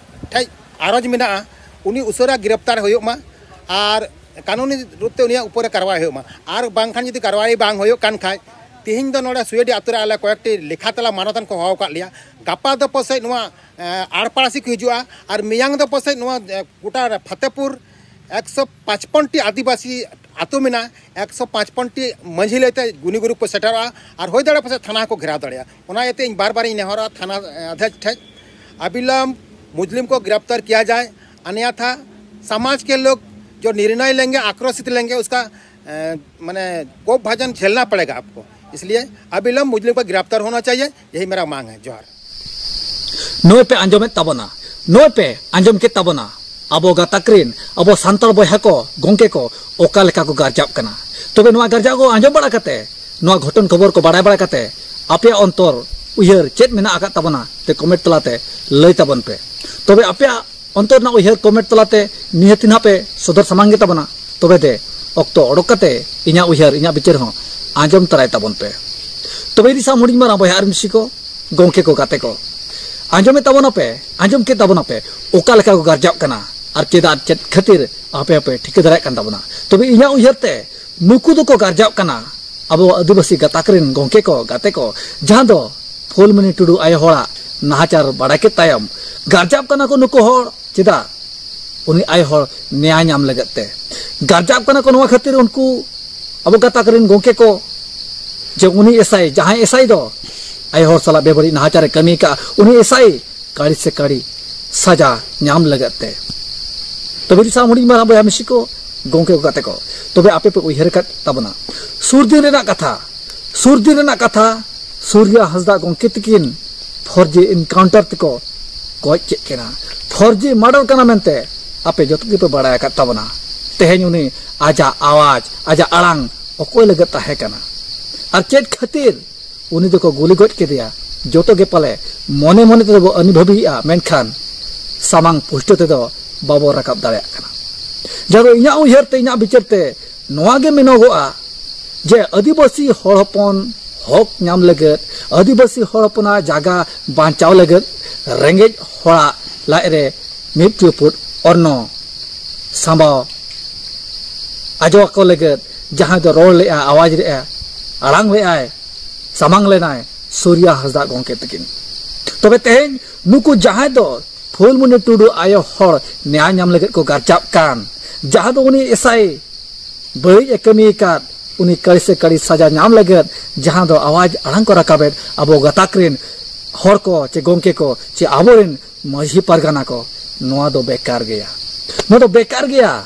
ᱴᱷᱮᱡ ᱟᱨᱚᱡᱽ ᱢᱮᱱᱟᱜᱼᱟ, ᱩᱱᱤ ᱩᱥᱟᱹᱨᱟ ᱜᱨᱮᱯᱛᱟᱨ ᱦᱩᱭᱩᱜ ᱢᱟ ᱟᱨ ᱠᱟᱹᱱᱩᱱᱤ ᱨᱩᱯ ᱛᱮ ᱩᱱᱤᱭᱟᱜ ᱩᱯᱚᱨ ᱨᱮ ᱠᱟᱨᱣᱟᱭ ᱦᱩᱭᱩᱜ ᱢᱟ᱾ ᱟᱨ ᱵᱟᱝᱠᱷᱟᱱ ᱡᱩᱫᱤ ᱠᱟᱨᱣᱟᱭ ᱵᱟᱝ ᱦᱩᱭᱩᱜ ᱠᱟᱱ ᱠᱷᱟᱡ, ᱛᱤᱦᱤᱧ ᱫᱚ ᱱᱚᱰᱮ ᱥᱩᱭᱟᱹᱰᱤ ᱟᱛᱳ ᱨᱮ ᱟᱞᱮ ᱠᱚᱭᱮᱠᱴᱤ ᱞᱮᱠᱷᱟ ᱛᱟᱞᱟ ᱢᱟᱱᱚᱛᱟᱱ ᱠᱚ ᱦᱚᱦᱚ ᱟᱠᱟᱫ ᱞᱮᱭᱟ, ᱜᱟᱯᱟ ᱫᱚ ᱯᱟᱥᱮᱡ ᱱᱚᱣᱟ, ᱮ, ᱟᱲᱯᱟᱲᱟᱥᱤ ᱠᱚ ᱦᱤᱡᱩᱜᱼᱟ, ᱟᱨ ᱢᱮᱭᱟᱝ ᱫᱚ ᱯᱟᱥᱮᱡ ᱱᱚᱣᱟ, ᱮ, ᱜᱚᱴᱟ ᱨᱮ ᱯᱷᱟᱛᱮᱯᱩᱨ ᱮᱠᱥᱚ ᱯᱟᱸᱪᱯᱚᱱ ᱴᱤ ᱟᱹᱫᱤᱵᱟᱹᱥᱤ ᱟᱛᱳ ᱢᱮᱱᱟᱜᱼᱟ, ᱮᱠᱥᱚ ᱯᱟᱸᱪᱯᱚᱱ ᱴᱤ ᱢᱟᱹᱡᱷᱤ ᱞᱟᱹᱭᱛᱮ ᱜᱩᱱᱤ ᱜᱩᱨᱩ ᱠᱚ ᱥᱮᱴᱮᱨᱚᱜᱼᱟ, ᱟᱨ ᱦᱩᱭ ᱫᱟᱲᱮᱭᱟᱜᱼᱟ ᱯᱟᱥᱮᱡ ᱛᱷᱟᱱᱟ ᱦᱚᱸᱠᱚ ᱜᱷᱮᱨᱟᱣ ᱫᱟᱲᱮᱭᱟᱜᱼᱟ᱾ ᱚᱱᱟ ᱤᱭᱟᱹᱛᱮ ᱤᱧ ᱵᱟᱨ ᱵᱟᱨᱤᱧ ᱱᱮᱦᱚᱨᱚᱜᱼᱟ ᱛᱷᱟᱱᱟ, ᱮ, ᱚᱫᱷᱭᱚᱠᱷ ᱴᱷᱮᱡ, ᱚᱵᱤᱞᱚᱢᱵ ᱢᱩᱡᱽᱞᱤᱢ ᱠᱚ ᱜᱨᱮᱯᱛᱟᱨ ᱠᱤᱭᱟ ᱡᱟᱭ, ᱚᱱᱭᱟᱛᱷᱟ ᱥᱚᱢᱟᱡᱽ ᱠᱮ ᱞᱳᱜ ᱡᱚ ᱱᱤᱨᱱᱚᱭ ᱞᱮᱝᱜᱮ, ᱟᱠᱨᱚᱥᱤᱛ ᱞᱮᱝᱜᱮ, ᱩᱥᱠᱟ, ᱮ, ᱢᱟᱱᱮ, ᱠᱳᱯ ᱵᱷᱟᱡᱚᱱ ᱡᱷᱮᱞᱱᱟ ᱯᱟᱲᱮᱜᱟ ᱟᱯᱠᱳ᱾ ᱤᱥᱞᱤᱭᱮ ᱚᱵᱤᱞᱚᱢᱵ ᱢᱩᱡᱽᱞᱤᱢ ᱠᱚ ᱜᱨᱮᱯᱛᱟᱨ ᱦᱳᱱᱟ ᱪᱟᱦᱤᱭᱮ, ᱭᱮᱦᱤ ᱢᱮᱨᱟ ᱢᱟᱝ ᱦᱮ᱾ ᱡᱚᱦᱟᱨ᱾ ᱱᱚᱜᱼᱚᱭ ᱯᱮ ᱟᱸᱡᱚᱢᱮᱫ ᱛᱟᱵᱚᱱᱟ, ᱱᱚᱜᱼᱚᱭ ᱯᱮ ᱟᱸᱡᱚᱢ ᱠᱮᱫ ᱛᱟᱵᱚᱱᱟ, ᱟᱵᱚ ᱜᱟᱛᱟᱠ ᱨᱤᱱ, ᱟᱵᱚ ᱥᱟᱱᱛᱟᱲ ᱵᱚᱭᱦᱟ ᱠᱚ, ᱜᱚᱝᱠᱮ ᱠᱚ ᱚᱠᱟ ᱞᱮᱠᱟ ᱠᱚ ᱜᱟᱨᱡᱟᱜ ᱠᱟᱱᱟ᱾ ᱛᱚᱵᱮ ᱱᱚᱣᱟ ᱜᱟᱨᱡᱟᱜ ᱠᱚ ᱟᱸᱡᱚᱢ ᱵᱟᱲᱟ ᱠᱟᱛᱮ, ᱱᱚᱣᱟ ᱜᱷᱚᱴᱚᱱ ᱠᱷᱚᱵᱚᱨ ᱠᱚ ᱵᱟᱲᱟᱭ ᱵᱟᱲᱟ ᱠᱟᱛᱮ, ᱟᱯᱮᱭᱟᱜ ᱚᱱᱛᱚᱨ ᱩᱭᱦᱟᱹᱨ ᱪᱮᱫ ᱢᱮᱱᱟᱜ ᱟᱠᱟᱫ ᱛᱟᱵᱚᱱᱟ, ᱛᱮ comment ᱛᱟᱞᱟᱛᱮ ᱞᱟᱹᱭ ᱛᱟᱵᱚᱱ ᱯᱮ᱾ ᱛᱚᱵᱮ ᱟᱯᱮᱭᱟᱜ ᱚᱱᱛᱚᱨ ᱨᱮᱱᱟᱜ ᱩᱭᱦᱟᱹᱨ comment ᱛᱟᱞᱟᱛᱮ ᱱᱤᱦᱟᱹᱛ ᱱᱟᱦᱟᱜ ᱯᱮ ᱥᱚᱫᱚᱨ ᱥᱟᱢᱟᱝ ᱜᱮ ᱛᱟᱵᱚᱱᱟ᱾ ᱛᱚᱵᱮ ᱫᱮ, ᱚᱠᱛᱚ ᱚᱰᱚᱠ ᱠᱟᱛᱮ ᱤᱧᱟᱹᱜ ᱩᱭᱦᱟᱹᱨ, ᱤᱧᱟᱹᱜ ᱵᱤᱪᱟᱹᱨ ᱦᱚᱸ ᱟᱸᱡᱚᱢ ᱛᱟᱨᱟᱭ ᱛᱟᱵᱚᱱ ᱯᱮ᱾ ᱛᱚᱵᱮ ᱤᱧ ᱥᱟᱶ ᱦᱩᱰᱤᱧ ᱢᱟᱨᱟᱝ ᱵᱚᱭᱦᱟ ᱟᱨ ᱢᱤᱥᱤ ᱠᱚ, ᱜᱚᱝᱠᱮ ᱠᱚ, ᱜᱟᱛᱮ ᱠᱚ, ᱟᱸᱡᱚᱢᱮᱫ ᱛᱟᱵᱚᱱᱟᱯᱮ, ᱟᱸᱡᱚᱢ ᱠᱮᱫ ᱛᱟᱵᱚᱱᱟᱯᱮ, ᱚᱠᱟ ᱞᱮᱠᱟ ᱠᱚ ᱜᱟᱨᱡᱟᱜ ᱠᱟᱱᱟ ᱟᱨ ᱪᱮᱫᱟᱜ, ᱪᱮᱫ ᱠᱷᱟᱹᱛᱤᱨ ᱟᱯᱮ ᱦᱚᱸᱯᱮ ᱴᱷᱤᱠᱟᱹ ᱫᱟᱲᱮᱭᱟᱜ ᱠᱟᱱ ᱛᱟᱵᱚᱱᱟ᱾ ᱛᱚᱵᱮ ᱤᱧᱟᱹᱜ ᱩᱭᱦᱟᱹᱨ ᱛᱮ ᱱᱩᱠᱩ ᱫᱚᱠᱚ ᱜᱟᱨᱡᱟᱜ ᱠᱟᱱᱟ ᱟᱵᱚ ᱟᱹᱫᱤᱵᱟᱹᱥᱤ ᱜᱟᱛᱟᱠ ᱨᱮᱱ ᱜᱚᱝᱠᱮ ᱠᱚ, ᱜᱟᱛᱮ ᱠᱚ, ᱡᱟᱦᱟᱸ ᱫᱚ ᱯᱷᱩᱞᱢᱚᱱᱤ ᱴᱩᱰᱩ ᱟᱭᱳ ᱦᱚᱲᱟᱜ ᱱᱟᱦᱟᱪᱟᱨ ᱵᱟᱲᱟᱭ ᱠᱮᱫ ᱛᱟᱭᱚᱢ ᱜᱟᱨᱡᱟᱜ ᱠᱟᱱᱟ ᱠᱚ ᱱᱩᱠᱩ ᱦᱚᱲ᱾ ᱪᱮᱫᱟᱜ? ᱩᱱᱤ ᱟᱭᱳ ᱦᱚᱲ ᱱᱮᱭᱟᱭ ᱧᱟᱢ ᱞᱟᱹᱜᱤᱫ ᱛᱮ ᱜᱟᱨᱡᱟᱜ ᱠᱟᱱᱟ ᱠᱚ᱾ ᱱᱚᱣᱟ ᱠᱷᱟᱹᱛᱤᱨ ᱩᱱᱠᱩ ᱟᱵᱚ ᱜᱟᱛᱟᱠ ᱨᱮᱱ ᱜᱚᱝᱠᱮ ᱠᱚ, ᱡᱮ ᱩᱱᱤ ᱮᱥᱟᱭ, ᱡᱟᱦᱟᱸᱭ ᱮᱥᱟᱭ ᱫᱚ ᱟᱭᱳ ᱦᱚᱲ ᱥᱟᱞᱟᱜ ᱵᱮᱵᱟᱹᱲᱤᱡ ᱱᱟᱦᱟᱪᱟᱨᱮ ᱠᱟᱹᱢᱤ ᱟᱠᱟᱫᱼᱟ, ᱩᱱᱤ ᱮᱥᱟᱭ ᱠᱟᱹᱲᱤ ᱥᱮ ᱠᱟᱹᱲᱤ ᱥᱟᱡᱟ ᱧᱟᱢ ᱞᱟᱹᱜᱤᱫ ᱛᱮ ᱵᱤᱨ ᱥᱟᱶ ᱦᱩᱰᱤᱧ ᱢᱟᱨᱟᱝ ᱵᱚᱭᱦᱟ ᱢᱤᱥᱤ ᱠᱚ, ᱜᱚᱢᱠᱮ ᱠᱚ, ᱜᱟᱛᱮ ᱠᱚ, ᱛᱚᱵᱮ ᱟᱯᱮ ᱯᱮ ᱩᱭᱦᱟᱹᱨ ᱟᱠᱟᱫ ᱛᱟᱵᱚᱱᱟ ᱥᱩᱨ ᱫᱤᱱ ᱨᱮᱱᱟᱜ ᱠᱟᱛᱷᱟ, ᱥᱩᱨ ᱫᱤᱱ ᱨᱮᱱᱟᱜ ᱠᱟᱛᱷᱟ, ᱥᱩᱨᱭᱟ ᱦᱟᱸᱥᱫᱟ ᱜᱚᱢᱠᱮ ᱛᱤᱠᱤᱱ ᱯᱷᱚᱨᱡᱤ ᱤᱱᱠᱟᱣᱩᱱᱴᱟᱨ ᱛᱮᱠᱚ ᱜᱚᱡ ᱠᱮᱫ ᱠᱤᱱᱟ᱾ ᱯᱷᱚᱨᱡᱤ ᱢᱟᱨᱰᱟᱨ ᱠᱟᱱᱟ ᱢᱮᱱᱛᱮ ᱟᱯᱮ ᱡᱚᱛᱚ ᱜᱮᱯᱮ ᱵᱟᱲᱟᱭ ᱟᱠᱟᱫ ᱛᱟᱵᱚᱱᱟ᱾ ᱛᱮᱦᱮᱧ ᱩᱱᱤ ᱟᱡᱟᱜ ᱟᱣᱟᱡᱽ, ᱟᱡᱟᱜ ᱟᱲᱟᱝ ᱚᱠᱚᱭ ᱞᱟᱹᱜᱤᱫ ᱛᱟᱦᱮᱸ ᱠᱟᱱᱟ ᱟᱨ ᱪᱮᱫ ᱠᱷᱟᱹᱛᱤᱨ ᱩᱱᱤ ᱫᱚᱠᱚ ᱜᱩᱞᱤ ᱜᱚᱡ ᱠᱮᱫᱮᱭᱟ, ᱡᱚᱛᱚ ᱜᱮ ᱯᱟᱞᱮ ᱢᱚᱱᱮ ᱢᱚᱱᱮ ᱛᱮᱫᱚ ᱵᱚ ᱟᱹᱱᱤᱵᱷᱟᱹᱵᱤᱭᱮᱫᱼᱟ, ᱢᱮᱱᱠᱷᱟᱱ ᱥᱟᱢᱟᱝ ᱯᱩᱥᱴᱟᱹ ᱛᱮᱫᱚ ᱵᱟᱵᱚ ᱨᱟᱠᱟᱵ ᱫᱟᱲᱮᱭᱟᱜ ᱠᱟᱱᱟ᱾ ᱡᱟᱦᱟᱸ ᱫᱚ ᱤᱧᱟᱹᱜ ᱩᱭᱦᱟᱹᱨ ᱛᱮ, ᱤᱧᱟᱹᱜ ᱵᱤᱪᱟᱹᱨ ᱛᱮ ᱱᱚᱣᱟ ᱜᱮ ᱢᱮᱱᱚᱜᱚᱜᱼᱟ ᱡᱮ ᱟᱹᱫᱤᱵᱟᱹᱥᱤ ᱦᱚᱲ ᱦᱚᱯᱚᱱ ᱦᱚᱠ ᱧᱟᱢ ᱞᱟᱹᱜᱤᱫ, ᱟᱹᱫᱤᱵᱟᱹᱥᱤ ᱦᱚᱲ ᱦᱚᱯᱚᱱᱟᱜ ᱡᱟᱭᱜᱟ ᱵᱟᱧᱪᱟᱣ ᱞᱟᱹᱜᱤᱫ, ᱨᱮᱸᱜᱮᱡ ᱦᱚᱲᱟᱜ ᱞᱟᱡ ᱨᱮ ᱢᱤᱫ ᱪᱩᱯᱩᱫ ᱚᱨᱱᱚ ᱥᱟᱢᱵᱟᱣ ᱟᱡᱚ ᱟᱠᱚ ᱞᱟᱹᱜᱤᱫ ᱡᱟᱦᱟᱸᱭ ᱫᱚ ᱨᱚᱲ ᱞᱮᱜᱼᱟ, ᱟᱣᱟᱡᱽ ᱞᱮᱜᱼᱟ, ᱟᱲᱟᱝ ᱞᱮᱜᱼᱟᱭ, ᱥᱟᱢᱟᱝ ᱞᱮᱱᱟᱭ ᱥᱩᱨᱭᱟ ᱦᱟᱸᱥᱫᱟ ᱜᱚᱢᱠᱮ ᱛᱟᱹᱠᱤᱱ᱾ ᱛᱚᱵᱮ ᱛᱮᱦᱮᱧ ᱱᱩᱠᱩ ᱡᱟᱦᱟᱸᱭ ᱫᱚ ᱯᱷᱩᱞᱢᱩᱱᱤ ᱴᱩᱰᱩ ᱟᱭᱳ ᱦᱚᱲ ᱱᱮᱭᱟᱭ ᱧᱟᱢ ᱞᱟᱹᱜᱤᱫ ᱠᱚ ᱜᱟᱨᱡᱟᱜ ᱠᱟᱱ, ᱡᱟᱦᱟᱸ ᱫᱚ ᱩᱱᱤ ᱮᱥᱟᱭ ᱵᱟᱹᱲᱤᱡ ᱮ ᱠᱟᱹᱢᱤ ᱟᱠᱟᱫ, ᱩᱱᱤ ᱠᱟᱹᱲᱤ ᱥᱮ ᱠᱟᱹᱲᱤ ᱥᱟᱡᱟ ᱧᱟᱢ ᱞᱟᱹᱜᱤᱫ ᱡᱟᱦᱟᱸ ᱫᱚ ᱟᱣᱟᱡᱽ ᱟᱲᱟᱝ ᱠᱚ ᱨᱟᱠᱟᱵᱮᱫ ᱟᱵᱚ ᱜᱟᱛᱟᱠ ᱨᱮᱱ ᱦᱚᱲ ᱠᱚ ᱪᱮ ᱜᱚᱢᱠᱮ ᱠᱚ ᱪᱮ ᱟᱵᱚᱨᱮᱱ ᱢᱟᱹᱡᱷᱤ ᱯᱟᱨᱜᱟᱱᱟ ᱠᱚ, ᱱᱚᱣᱟ ᱫᱚ ᱵᱮᱠᱟᱨ ᱜᱮᱭᱟ, ᱱᱚᱣᱟ ᱫᱚ ᱵᱮᱠᱟᱨ ᱜᱮᱭᱟ᱾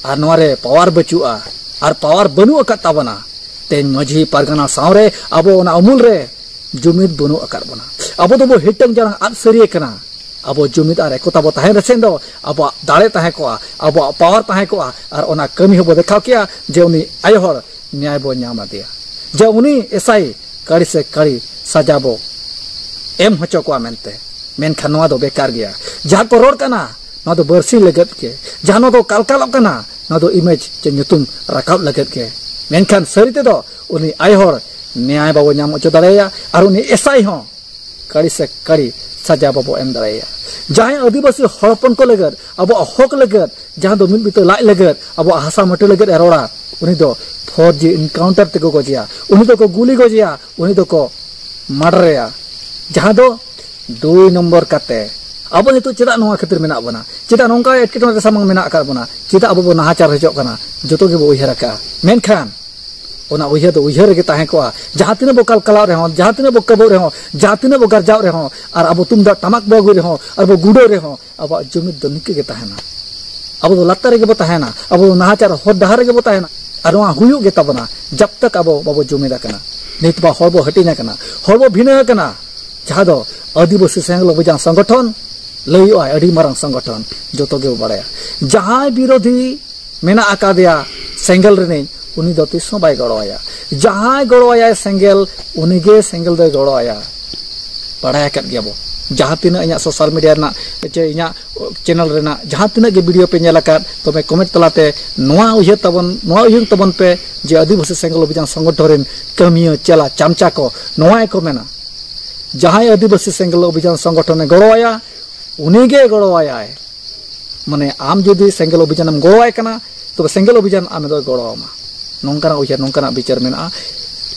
ᱟᱨ ᱱᱚᱣᱟ ᱨᱮ ᱯᱟᱣᱟᱨ ᱵᱟᱹᱪᱩᱜᱼᱟ, ᱟᱨ ᱯᱟᱣᱟᱨ ᱵᱟᱹᱱᱩᱜ ᱟᱠᱟᱫ ᱛᱟᱵᱚᱱᱟ᱾ ᱛᱮᱦᱮᱧ ᱢᱟᱹᱡᱷᱤ ᱯᱟᱨᱜᱟᱱᱟ ᱥᱟᱶᱨᱮ ᱟᱵᱚ ᱚᱱᱟ ᱩᱢᱩᱞ ᱨᱮ ᱡᱩᱢᱤᱫ ᱵᱟᱹᱱᱩᱜ ᱟᱠᱟᱫ ᱵᱚᱱᱟ᱾ ᱟᱵᱚ ᱫᱚᱵᱚ ᱦᱤᱴᱟᱹᱝ ᱡᱟᱲᱟᱝ ᱟᱫ ᱥᱟᱹᱨᱤ ᱟᱠᱟᱱᱟ᱾ ᱟᱵᱚ ᱡᱩᱢᱤᱫ ᱟᱨ ᱮᱠᱚᱛᱟ ᱵᱚ ᱛᱟᱦᱮᱸ ᱞᱮᱥᱮᱱ ᱫᱚ ᱟᱵᱚᱣᱟᱜ ᱫᱟᱲᱮ ᱛᱟᱦᱮᱸ ᱠᱚᱜᱼᱟ, ᱟᱵᱚᱣᱟᱜ ᱯᱟᱣᱟᱨ ᱛᱟᱦᱮᱸ ᱠᱚᱜᱼᱟ, ᱟᱨ ᱚᱱᱟ ᱠᱟᱹᱢᱤ ᱦᱚᱸᱵᱚ ᱫᱮᱠᱷᱟᱣ ᱠᱮᱭᱟ ᱡᱮ ᱩᱱᱤ ᱟᱭᱳ ᱦᱚᱲ ᱱᱮᱭᱟᱭ ᱵᱚ ᱧᱟᱢ ᱟᱫᱮᱭᱟ, ᱡᱮ ᱩᱱᱤ ᱮᱥᱟᱭ ᱠᱟᱹᱲᱤ ᱥᱮ ᱠᱟᱹᱲᱤ ᱥᱟᱡᱟ ᱵᱚ ᱮᱢ ᱦᱚᱪᱚ ᱠᱚᱣᱟ ᱢᱮᱱᱛᱮ᱾ ᱢᱮᱱᱠᱷᱟᱱ ᱱᱚᱣᱟ ᱫᱚ ᱵᱮᱠᱟᱨ ᱜᱮᱭᱟ᱾ ᱡᱟᱦᱟᱸ ᱠᱚ ᱨᱚᱲ ᱠᱟᱱᱟ, ᱱᱚᱣᱟ ᱫᱚ ᱵᱟᱹᱲᱥᱤ ᱞᱟᱹᱜᱤᱫ ᱜᱮ᱾ ᱡᱟᱦᱟᱸ ᱱᱚᱣᱟ ᱫᱚ ᱠᱟᱞᱠᱟᱞᱚᱜ ᱠᱟᱱᱟ, ᱱᱚᱣᱟ ᱫᱚ ᱤᱢᱮᱡᱽ ᱪᱮ ᱧᱩᱛᱩᱢ ᱨᱟᱠᱟᱵ ᱞᱟᱹᱜᱤᱫ ᱜᱮ᱾ ᱢᱮᱱᱠᱷᱟᱱ ᱥᱟᱹᱨᱤ ᱛᱮᱫᱚ ᱩᱱᱤ ᱟᱭᱳ ᱦᱚᱲ ᱱᱮᱭᱟᱭ ᱵᱟᱵᱚ ᱧᱟᱢ ᱦᱚᱪᱚ ᱫᱟᱲᱮᱭᱟᱭᱟ, ᱟᱨ ᱩᱱᱤ ᱮᱥᱟᱭ ᱦᱚᱸ ᱠᱟᱹᱲᱤ ᱥᱮ ᱠᱟᱹᱲᱤ ᱥᱟᱡᱟ ᱵᱟᱵᱚ ᱮᱢ ᱫᱟᱲᱮᱭᱟᱭᱟ᱾ ᱡᱟᱦᱟᱸᱭ ᱟᱹᱫᱤᱵᱟᱹᱥᱤ ᱦᱚᱲ ᱦᱚᱯᱚᱱ ᱠᱚ ᱞᱟᱹᱜᱤᱫ, ᱟᱵᱚᱣᱟᱜ ᱦᱚᱠ ᱞᱟᱹᱜᱤᱫ, ᱡᱟᱦᱟᱸ ᱫᱚ ᱢᱤᱫ ᱵᱤᱛᱟᱹ ᱞᱟᱡ ᱞᱟᱹᱜᱤᱫ, ᱟᱵᱚᱣᱟᱜ ᱦᱟᱥᱟ ᱢᱟᱹᱴᱤ ᱞᱟᱹᱜᱤᱫ ᱮ ᱨᱚᱲᱟ, ᱩᱱᱤ ᱫᱚ ᱯᱷᱚᱨᱡᱤ ᱤᱱᱠᱟᱣᱩᱱᱴᱟᱨ ᱛᱮᱠᱚ ᱜᱚᱡᱮᱭᱟ, ᱩᱱᱤ ᱫᱚᱠᱚ ᱜᱩᱞᱤ ᱜᱚᱡᱮᱭᱟ, ᱩᱱᱤ ᱫᱚᱠᱚ ᱢᱟᱰᱟᱨᱮᱭᱟ᱾ ᱡᱟᱦᱟᱸ ᱫᱚ ᱫᱩᱭ ᱱᱚᱢᱵᱚᱨ ᱠᱟᱛᱮ ᱟᱵᱚ ᱱᱤᱛᱚᱜ ᱪᱮᱫᱟᱜ ᱱᱚᱣᱟ ᱠᱷᱟᱹᱛᱤᱨ ᱢᱮᱱᱟᱜ ᱵᱚᱱᱟ, ᱪᱮᱫᱟᱜ ᱱᱚᱝᱠᱟ ᱮᱴᱠᱮᱴᱚᱬᱮ ᱨᱮ ᱥᱟᱢᱟᱝ ᱢᱮᱱᱟᱜ ᱟᱠᱟᱫ ᱵᱚᱱᱟ, ᱪᱮᱫᱟᱜ ᱟᱵᱚ ᱵᱚ ᱱᱟᱦᱟᱪᱟᱨ ᱦᱚᱪᱚᱜ ᱠᱟᱱᱟ, ᱡᱚᱛᱚ ᱜᱮᱵᱚ ᱩᱭᱦᱟᱹᱨ ᱟᱠᱟᱫᱼᱟ᱾ ᱢᱮᱱᱠᱷᱟᱱ ᱚᱱᱟ ᱩᱭᱦᱟᱹᱨ ᱫᱚ ᱩᱭᱦᱟᱹᱨ ᱨᱮᱜᱮ ᱛᱟᱦᱮᱸ ᱠᱚᱜᱼᱟ᱾ ᱡᱟᱦᱟᱸ ᱛᱤᱱᱟᱹᱜ ᱵᱚ ᱠᱟᱞᱠᱟᱞᱟᱣ ᱨᱮᱦᱚᱸ, ᱡᱟᱦᱟᱸ ᱛᱤᱱᱟᱹᱜ ᱵᱚ ᱠᱟᱹᱵᱟᱹᱜ ᱨᱮᱦᱚᱸ, ᱡᱟᱦᱟᱸ ᱛᱤᱱᱟᱹᱜ ᱵᱚ ᱜᱟᱨᱡᱟᱣ ᱨᱮᱦᱚᱸ, ᱟᱨ ᱟᱵᱚ ᱛᱩᱢᱫᱟᱜ ᱴᱟᱢᱟᱠ ᱵᱚ ᱟᱹᱜᱩᱭ ᱨᱮᱦᱚᱸ, ᱟᱨ ᱵᱚ ᱜᱩᱰᱟᱹᱣ ᱨᱮᱦᱚᱸ, ᱟᱵᱚᱣᱟᱜ ᱡᱩᱢᱤᱫ ᱫᱚ ᱱᱤᱝᱠᱟᱹ ᱜᱮ ᱛᱟᱦᱮᱱᱟ᱾ ᱟᱵᱚ ᱫᱚ ᱞᱟᱛᱟᱨ ᱨᱮᱜᱮ ᱵᱚ ᱛᱟᱦᱮᱱᱟ, ᱟᱵᱚ ᱫᱚ ᱱᱟᱦᱟᱪᱟᱨ ᱦᱚᱨ ᱰᱟᱦᱟᱨ ᱨᱮᱜᱮ ᱵᱚ ᱛᱟᱦᱮᱱᱟ᱾ ᱟᱨ ᱱᱚᱣᱟ ᱦᱩᱭᱩᱜ ᱜᱮ ᱛᱟᱵᱚᱱᱟ, ᱡᱟᱵ ᱛᱟᱠ ᱟᱵᱚ ᱵᱟᱵᱚ ᱡᱩᱢᱤᱫ ᱟᱠᱟᱱᱟ᱾ ᱱᱤᱛ ᱢᱟ ᱦᱚᱲ ᱵᱚ ᱦᱟᱹᱴᱤᱧ ᱟᱠᱟᱱᱟ, ᱦᱚᱲ ᱵᱚ ᱵᱷᱤᱱᱟᱹ ᱟᱠᱟᱱᱟ, ᱡᱟᱦᱟᱸ ᱫᱚ ᱟᱹᱫᱤᱵᱟᱹᱥᱤ ᱥᱮᱸᱜᱮᱞ ᱚᱵᱷᱤᱡᱟᱱ ᱥᱚᱝᱜᱚᱴᱷᱚᱱ ᱞᱟᱹᱭᱚᱜᱼᱟ, ᱟᱹᱰᱤ ᱢᱟᱨᱟᱝ ᱥᱚᱝᱜᱚᱴᱷᱚᱱ, ᱡᱚᱛᱚ ᱜᱮᱵᱚ ᱵᱟᱲᱟᱭᱟ᱾ ᱡᱟᱦᱟᱸᱭ ᱵᱤᱨᱳᱫᱷᱤ ᱢᱮᱱᱟᱜ ᱟᱠᱟᱫᱮᱭᱟ ᱥᱮᱸᱜᱮᱞ ᱨᱤᱱᱤᱡ, ᱩᱱᱤ ᱫᱚ ᱛᱤᱥ ᱦᱚᱸ ᱵᱟᱭ ᱜᱚᱲᱚ ᱟᱭᱟ᱾ ᱡᱟᱦᱟᱸᱭ ᱜᱚᱲᱚ ᱟᱭᱟᱭ ᱥᱮᱸᱜᱮᱞ, ᱩᱱᱤᱜᱮ ᱥᱮᱸᱜᱮᱞ ᱫᱚᱭ ᱜᱚᱲᱚ ᱟᱭᱟ᱾ ᱵᱟᱲᱟᱭ ᱟᱠᱟᱫ ᱜᱮᱭᱟ ᱵᱚ, ᱡᱟᱦᱟᱸ ᱛᱤᱱᱟᱹᱜ ᱤᱧᱟᱹᱜ ᱥᱳᱥᱟᱞ ᱢᱤᱰᱤᱭᱟ ᱨᱮᱱᱟᱜ ᱪᱮ ᱤᱧᱟᱹᱜ ᱪᱮᱱᱮᱞ ᱨᱮᱱᱟᱜ ᱡᱟᱦᱟᱸ ᱛᱤᱱᱟᱹᱜ ᱜᱮ ᱵᱷᱤᱰᱤᱭᱳ ᱯᱮ ᱧᱮᱞ ᱟᱠᱟᱫ, ᱛᱚᱵᱮ ᱠᱚᱢᱮᱱᱴ ᱛᱟᱞᱟᱛᱮ ᱱᱚᱣᱟ ᱩᱭᱦᱟᱹᱨ ᱛᱟᱵᱚᱱ, ᱱᱚᱣᱟ ᱩᱭᱦᱟᱹᱨ ᱛᱟᱵᱚᱱ ᱯᱮ ᱡᱮ ᱟᱹᱫᱤᱵᱟᱹᱥᱤ ᱥᱮᱸᱜᱮᱞ ᱚᱵᱷᱤᱡᱟᱱ ᱥᱚᱝᱜᱚᱴᱷᱚᱱ ᱨᱮᱱ ᱠᱟᱹᱢᱤᱭᱟᱹ, ᱪᱮᱞᱟ, ᱪᱟᱢᱪᱟ ᱠᱚ ᱱᱚᱣᱟ ᱜᱮᱠᱚ ᱢᱮᱱᱟ, ᱡᱟᱦᱟᱸᱭ ᱟᱹᱫᱤᱵᱟᱹᱥᱤ ᱥᱮᱸᱜᱮᱞ ᱚᱵᱷᱤᱡᱟᱱ ᱥᱚᱝᱜᱚᱴᱷᱚᱱᱮ ᱜᱚᱲᱚᱣᱟᱭᱟ, ᱩᱱᱤᱜᱮ ᱜᱚᱲᱚᱣᱟᱭᱟᱭ᱾ ᱢᱟᱱᱮ, ᱟᱢ ᱡᱩᱫᱤ ᱥᱮᱸᱜᱮᱞ ᱚᱵᱷᱤᱡᱟᱱᱮᱢ ᱜᱚᱲᱚᱣᱟᱭ ᱠᱟᱱᱟ, ᱛᱚᱵᱮ ᱥᱮᱸᱜᱮᱞ ᱚᱵᱷᱤᱡᱟᱱ ᱟᱢ ᱫᱚᱭ ᱜᱚᱲᱚᱣᱟᱢᱟ᱾ ᱱᱚᱝᱠᱟᱱᱟᱜ ᱩᱭᱦᱟᱹᱨ, ᱱᱚᱝᱠᱟᱱᱟᱜ ᱵᱤᱪᱟᱹᱨ ᱢᱮᱱᱟᱜᱼᱟ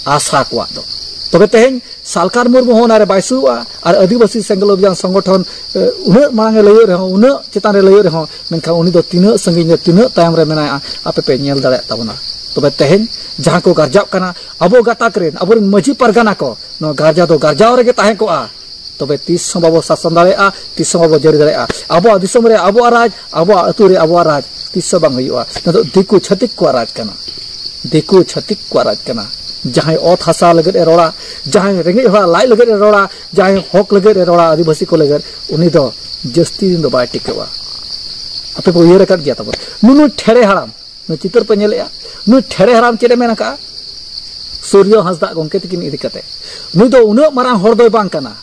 ᱟᱥᱟ ᱠᱚᱣᱟᱜ ᱫᱚ᱾ ᱛᱚᱵᱮ ᱛᱮᱦᱮᱧ ᱥᱟᱞᱠᱟᱨ ᱢᱩᱨᱢᱩ ᱦᱚᱸ ᱚᱱᱟᱨᱮ ᱵᱟᱭ ᱥᱩᱨᱩᱜᱼᱟ, ᱟᱨ ᱟᱹᱫᱤᱵᱟᱹᱥᱤ ᱥᱮᱸᱜᱮᱞ ᱚᱵᱷᱤᱡᱟᱱ ᱥᱚᱝᱜᱚᱴᱷᱚᱱ, ᱮ, ᱩᱱᱟᱹᱜ ᱢᱟᱲᱟᱝ ᱮ ᱞᱟᱹᱭᱚᱜ ᱨᱮᱦᱚᱸ, ᱩᱱᱟᱹᱜ ᱪᱮᱛᱟᱱ ᱨᱮ ᱞᱟᱹᱭᱚᱜ ᱨᱮᱦᱚᱸ, ᱢᱮᱱᱠᱷᱟᱱ ᱩᱱᱤ ᱫᱚ ᱛᱤᱱᱟᱹᱜ ᱥᱟᱺᱜᱤᱧ ᱨᱮ, ᱛᱤᱱᱟᱹᱜ ᱛᱟᱭᱚᱢ ᱨᱮ ᱢᱮᱱᱟᱭᱟ, ᱟᱯᱮ ᱯᱮ ᱧᱮᱞ ᱫᱟᱲᱮᱭᱟᱜ ᱛᱟᱵᱚᱱᱟ᱾ ᱛᱚᱵᱮ ᱛᱮᱦᱮᱧ ᱡᱟᱦᱟᱸ ᱠᱚ ᱜᱟᱨᱡᱟᱜ ᱠᱟᱱᱟ, ᱟᱵᱚ ᱜᱟᱛᱟᱠ ᱨᱮᱱ, ᱟᱵᱚᱨᱮᱱ ᱢᱟᱹᱡᱷᱤ ᱯᱟᱨᱜᱟᱱᱟ ᱠᱚ, ᱱᱚᱣᱟ ᱜᱟᱨᱡᱟ ᱫᱚ ᱜᱟᱨᱡᱟᱣ ᱨᱮᱜᱮ ᱛᱟᱦᱮᱸ ᱠᱚᱜᱼᱟ᱾ ᱛᱚᱵᱮ ᱛᱤᱥ ᱦᱚᱸ ᱵᱟᱵᱚ ᱥᱟᱥᱚᱱ ᱫᱟᱲᱮᱭᱟᱜᱼᱟ, ᱛᱤᱥ ᱦᱚᱸ ᱵᱟᱵᱚ ᱡᱟᱹᱨᱤ ᱫᱟᱲᱮᱭᱟᱜᱼᱟ᱾ ᱟᱵᱚᱣᱟᱜ ᱫᱤᱥᱚᱢ ᱨᱮ ᱟᱵᱚᱣᱟᱜ ᱨᱟᱡᱽ, ᱟᱵᱚᱣᱟᱜ ᱟᱹᱛᱩ ᱨᱮ ᱟᱵᱚᱣᱟᱜ ᱨᱟᱡᱽ ᱛᱤᱥ ᱦᱚᱸ ᱵᱟᱝ ᱦᱩᱭᱩᱜᱼᱟ᱾ ᱱᱚᱣᱟ ᱫᱚ ᱫᱤᱠᱩ ᱪᱷᱟᱹᱛᱤᱠ ᱠᱚᱣᱟᱜ ᱨᱟᱡᱽ ᱠᱟᱱᱟ, ᱫᱤᱠᱩ ᱪᱷᱟᱹᱛᱤᱠ ᱠᱚᱣᱟᱜ ᱨᱟᱡᱽ ᱠᱟᱱᱟ᱾ ᱡᱟᱦᱟᱸᱭ ᱚᱛ ᱦᱟᱥᱟ ᱞᱟᱹᱜᱤᱫ ᱮ ᱨᱚᱲᱟ, ᱡᱟᱦᱟᱸᱭ ᱨᱮᱸᱜᱮᱡ ᱦᱚᱲᱟᱜ ᱞᱟᱡ ᱞᱟᱹᱜᱤᱫ ᱮ ᱨᱚᱲᱟ, ᱡᱟᱦᱟᱸᱭ ᱦᱚᱠ ᱞᱟᱹᱜᱤᱫ ᱮ ᱨᱚᱲᱟ ᱟᱹᱫᱤᱵᱟᱹᱥᱤ ᱠᱚ ᱞᱟᱹᱜᱤᱫ, ᱩᱱᱤ ᱫᱚ ᱡᱟᱹᱥᱛᱤ ᱫᱤᱱ ᱫᱚ ᱵᱟᱭ ᱴᱤᱠᱟᱹᱣᱟ᱾ ᱟᱯᱮ ᱯᱮ ᱩᱭᱦᱟᱹᱨ ᱟᱠᱟᱫ ᱜᱮᱭᱟ ᱛᱟᱵᱚᱱ, ᱱᱩᱱᱩ ᱴᱷᱮᱲᱮ ᱦᱟᱲᱟᱢ, ᱱᱩᱭ ᱪᱤᱛᱟᱹᱨ ᱯᱮ ᱧᱮᱞᱮᱜᱼᱟ, ᱱᱩᱭ ᱴᱷᱮᱲᱮ ᱦᱟᱲᱟᱢ ᱪᱮᱫ ᱮ ᱢᱮᱱ ᱟᱠᱟᱫᱼᱟ? ᱥᱩᱨᱡᱚ ᱦᱟᱸᱥᱫᱟᱜ ᱜᱚᱢᱠᱮ ᱛᱤᱠᱤᱱ ᱤᱫᱤ ᱠᱟᱛᱮ, ᱱᱩᱭ ᱫᱚ ᱩᱱᱟᱹᱜ ᱢᱟᱨᱟᱝ ᱦᱚᱲ ᱫᱚᱭ ᱵᱟᱝ ᱠᱟᱱᱟ,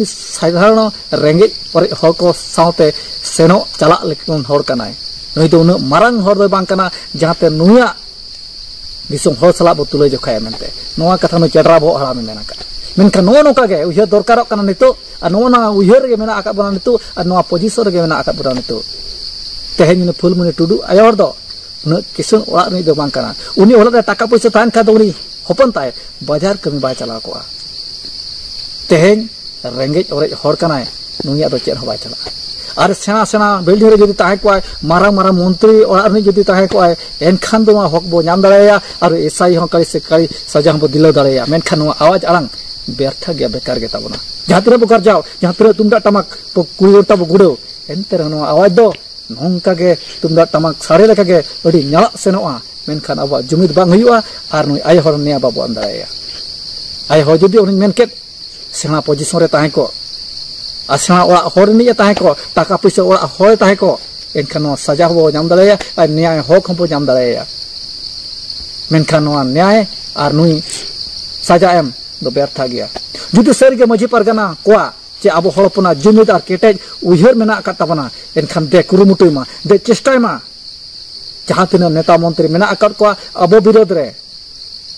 ᱥᱟᱫᱷᱟᱨᱚᱱ ᱨᱮᱸᱜᱮᱡ ᱚᱨᱮᱡ ᱦᱚᱲ ᱠᱚ ᱥᱟᱶᱛᱮ ᱥᱮᱱᱚᱜ ᱪᱟᱞᱟᱜ ᱞᱮᱠᱟᱱ ᱦᱚᱲ ᱠᱟᱱᱟᱭ᱾ ᱱᱩᱭ ᱫᱚ ᱩᱱᱟᱹᱜ ᱢᱟᱨᱟᱝ ᱦᱚᱲ ᱫᱚᱭ ᱵᱟᱝ ᱠᱟᱱᱟ, ᱡᱟᱦᱟᱸᱛᱮ ᱱᱩᱭᱟᱜ ᱫᱤᱥᱚᱢ ᱦᱚᱲ ᱥᱟᱞᱟᱜ ᱵᱚ ᱛᱩᱞᱟᱹ ᱡᱚᱠᱷᱟᱭᱟ ᱢᱮᱱᱛᱮ᱾ ᱱᱚᱣᱟ ᱠᱟᱛᱷᱟ ᱱᱩᱭ ᱪᱮᱰᱨᱟ ᱵᱚᱦᱚᱜ ᱦᱟᱲᱟᱢᱮ ᱢᱮᱱ ᱟᱠᱟᱫᱼᱟ᱾ ᱢᱮᱱᱠᱷᱟᱱ ᱱᱚᱜᱼᱚ ᱱᱚᱝᱠᱟ ᱜᱮ ᱩᱭᱦᱟᱹᱨ ᱫᱚᱨᱠᱟᱨᱚᱜ ᱠᱟᱱᱟ ᱱᱤᱛᱚᱜ, ᱟᱨ ᱱᱚᱜᱼᱚ ᱱᱚᱣᱟ ᱩᱭᱦᱟᱹᱨ ᱨᱮᱜᱮ ᱢᱮᱱᱟᱜ ᱟᱠᱟᱫ ᱵᱚᱱᱟ ᱱᱤᱛᱚᱜ, ᱟᱨ ᱱᱚᱣᱟ ᱯᱚᱡᱤᱥᱚᱱ ᱨᱮᱜᱮ ᱢᱮᱱᱟᱜ ᱟᱠᱟᱫ ᱵᱚᱱᱟ ᱱᱤᱛᱚᱜ᱾ ᱛᱮᱦᱮᱧ ᱩᱱᱤ ᱯᱷᱩᱞᱢᱩᱱᱤ ᱴᱩᱰᱩ ᱟᱭᱳ ᱦᱚᱲ ᱫᱚ ᱩᱱᱟᱹᱜ ᱠᱤᱥᱟᱹᱬ ᱚᱲᱟᱜ ᱨᱤᱱᱤᱡ ᱫᱚ ᱵᱟᱝ ᱠᱟᱱᱟ᱾ ᱩᱱᱤ ᱚᱲᱟᱜ ᱨᱮ ᱴᱟᱠᱟ ᱯᱚᱭᱥᱟ ᱛᱟᱦᱮᱱ ᱠᱷᱟᱱ ᱫᱚ ᱩᱱᱤ ᱦᱚᱯᱚᱱ ᱛᱟᱭ ᱵᱟᱡᱟᱨ ᱠᱟᱹᱢᱤ ᱵᱟᱭ ᱪᱟᱞᱟᱣ ᱠᱚᱜᱼᱟ᱾ ᱛᱮᱦᱮᱧ ᱨᱮᱸᱜᱮᱡ ᱚᱨᱮᱡ ᱦᱚᱲ ᱠᱟᱱᱟᱭ, ᱱᱩᱭᱟᱜ ᱫᱚ ᱪᱮᱫ ᱦᱚᱸ ᱵᱟᱭ ᱪᱟᱞᱟᱜᱼᱟ᱾ ᱟᱨ ᱥᱮᱬᱟ ᱥᱮᱬᱟ ᱵᱤᱞᱰᱤᱝ ᱨᱮ ᱡᱩᱫᱤ ᱛᱟᱦᱮᱸ ᱠᱚᱜᱼᱟᱭ, ᱢᱟᱨᱟᱝ ᱢᱟᱨᱟᱝ ᱢᱚᱱᱛᱨᱤ ᱚᱲᱟᱜ ᱨᱤᱱᱤᱡ ᱡᱩᱫᱤ ᱛᱟᱦᱮᱸ ᱠᱚᱜᱼᱟᱭ, ᱮᱱᱠᱷᱟᱱ ᱫᱚ ᱱᱚᱣᱟ ᱦᱚᱠ ᱵᱚ ᱧᱟᱢ ᱫᱟᱲᱮᱭᱟᱭᱟ᱾ ᱟᱨ ᱮᱥ ᱟᱭ ᱦᱚᱸ ᱠᱟᱹᱲᱤ ᱥᱮ ᱠᱟᱹᱲᱤ ᱥᱟᱡᱟ ᱦᱚᱸ ᱵᱚ ᱫᱤᱞᱟᱹᱣ ᱫᱟᱲᱮᱭᱟᱭᱟ᱾ ᱢᱮᱱᱠᱷᱟᱱ ᱱᱚᱣᱟ ᱟᱣᱟᱡᱽ ᱟᱲᱟᱝ ᱵᱮᱨᱛᱷᱟ ᱜᱮᱭᱟ, ᱵᱮᱠᱟᱨ ᱜᱮ ᱛᱟᱵᱚᱱᱟ᱾ ᱡᱟᱦᱟᱸ ᱛᱤᱱᱟᱹᱜ ᱵᱚ ᱜᱟᱨᱡᱟᱣ, ᱡᱟᱦᱟᱸ ᱛᱤᱱᱟᱹᱜ ᱛᱩᱢᱫᱟᱜ ᱴᱟᱢᱟᱠ ᱵᱚ ᱠᱩᱲᱤ ᱦᱚᱲ ᱛᱟᱵᱚ ᱜᱩᱰᱟᱹᱣ, ᱮᱱᱛᱮ ᱨᱮᱦᱚᱸ ᱱᱚᱣᱟ ᱟᱣᱟᱡᱽ ᱫᱚ ᱱᱚᱝᱠᱟ ᱜᱮ ᱛᱩᱢᱫᱟᱜ ᱴᱟᱢᱟᱠ ᱥᱟᱰᱮ ᱞᱮᱠᱟ ᱜᱮ ᱟᱹᱰᱤ ᱧᱟᱞᱟᱜ ᱥᱮᱱᱚᱜᱼᱟ, ᱢᱮᱱᱠᱷᱟᱱ ᱟᱵᱚᱣᱟᱜ ᱡᱩᱢᱤᱫ ᱵᱟᱝ ᱦᱩᱭᱩᱜᱼᱟ᱾ ᱟᱨ ᱱᱩᱭ ᱟᱭᱳ ᱦᱚᱲ ᱱᱮᱭᱟ ᱵᱟᱵᱚ ᱮᱢ ᱫᱟᱲᱮᱭᱟᱭᱟ᱾ ᱟᱭᱳ ᱦᱚᱲ ᱡᱩᱫᱤ ᱩᱱᱤᱧ ᱢᱮᱱ ᱠᱮᱫ, ᱥᱮᱬᱟ ᱯᱚᱡᱤᱥᱚᱱ ᱨᱮ ᱛᱟᱦᱮᱸ ᱠᱚᱜ, ᱟᱨ ᱥᱮᱬᱟ ᱚᱲᱟᱜ ᱦᱚᱲ ᱨᱤᱱᱤᱡ ᱮ ᱛᱟᱦᱮᱸ ᱠᱚᱜ, ᱴᱟᱠᱟ ᱯᱩᱭᱥᱟᱹ ᱚᱲᱟᱜ ᱦᱚᱲ ᱮ ᱛᱟᱦᱮᱸ ᱠᱚᱜ, ᱮᱱᱠᱷᱟᱱ ᱱᱚᱣᱟ ᱥᱟᱡᱟ ᱦᱚᱸᱵᱚ ᱧᱟᱢ ᱫᱟᱲᱮᱭᱟᱭᱟ ᱟᱨ ᱱᱮᱭᱟᱭ ᱦᱚᱠ ᱦᱚᱸᱵᱚ ᱧᱟᱢ ᱫᱟᱲᱮᱭᱟᱭᱟ᱾ ᱢᱮᱱᱠᱷᱟᱱ ᱱᱚᱣᱟ ᱱᱮᱭᱟᱭ ᱟᱨ ᱱᱩᱭ ᱥᱟᱡᱟ ᱮᱢ ᱫᱚ ᱵᱮᱨᱛᱷᱟ ᱜᱮᱭᱟ᱾ ᱡᱩᱫᱤ ᱥᱟᱹᱨᱤᱜᱮ ᱢᱟᱹᱡᱷᱤ ᱯᱟᱨᱜᱟᱱᱟ ᱠᱚᱣᱟᱜ ᱪᱮ ᱟᱵᱚ ᱦᱚᱲ ᱦᱚᱯᱚᱱᱟᱜ ᱡᱩᱢᱤᱫ ᱟᱨ ᱠᱮᱴᱮᱡ ᱩᱭᱦᱟᱹᱨ ᱢᱮᱱᱟᱜ ᱟᱠᱟᱫ ᱛᱟᱵᱚᱱᱟ, ᱮᱱᱠᱷᱟᱱ ᱫᱮ ᱠᱩᱨᱩᱢᱩᱴᱩᱭ ᱢᱟ, ᱫᱮ ᱪᱮᱥᱴᱟᱭ ᱢᱟ᱾ ᱡᱟᱦᱟᱸ ᱛᱤᱱᱟᱹᱜ ᱱᱮᱛᱟ ᱢᱚᱱᱛᱨᱤ ᱢᱮᱱᱟᱜ ᱟᱠᱟᱫ ᱠᱚᱣᱟ ᱟᱵᱚ ᱵᱤᱨᱳᱫᱷ ᱨᱮ,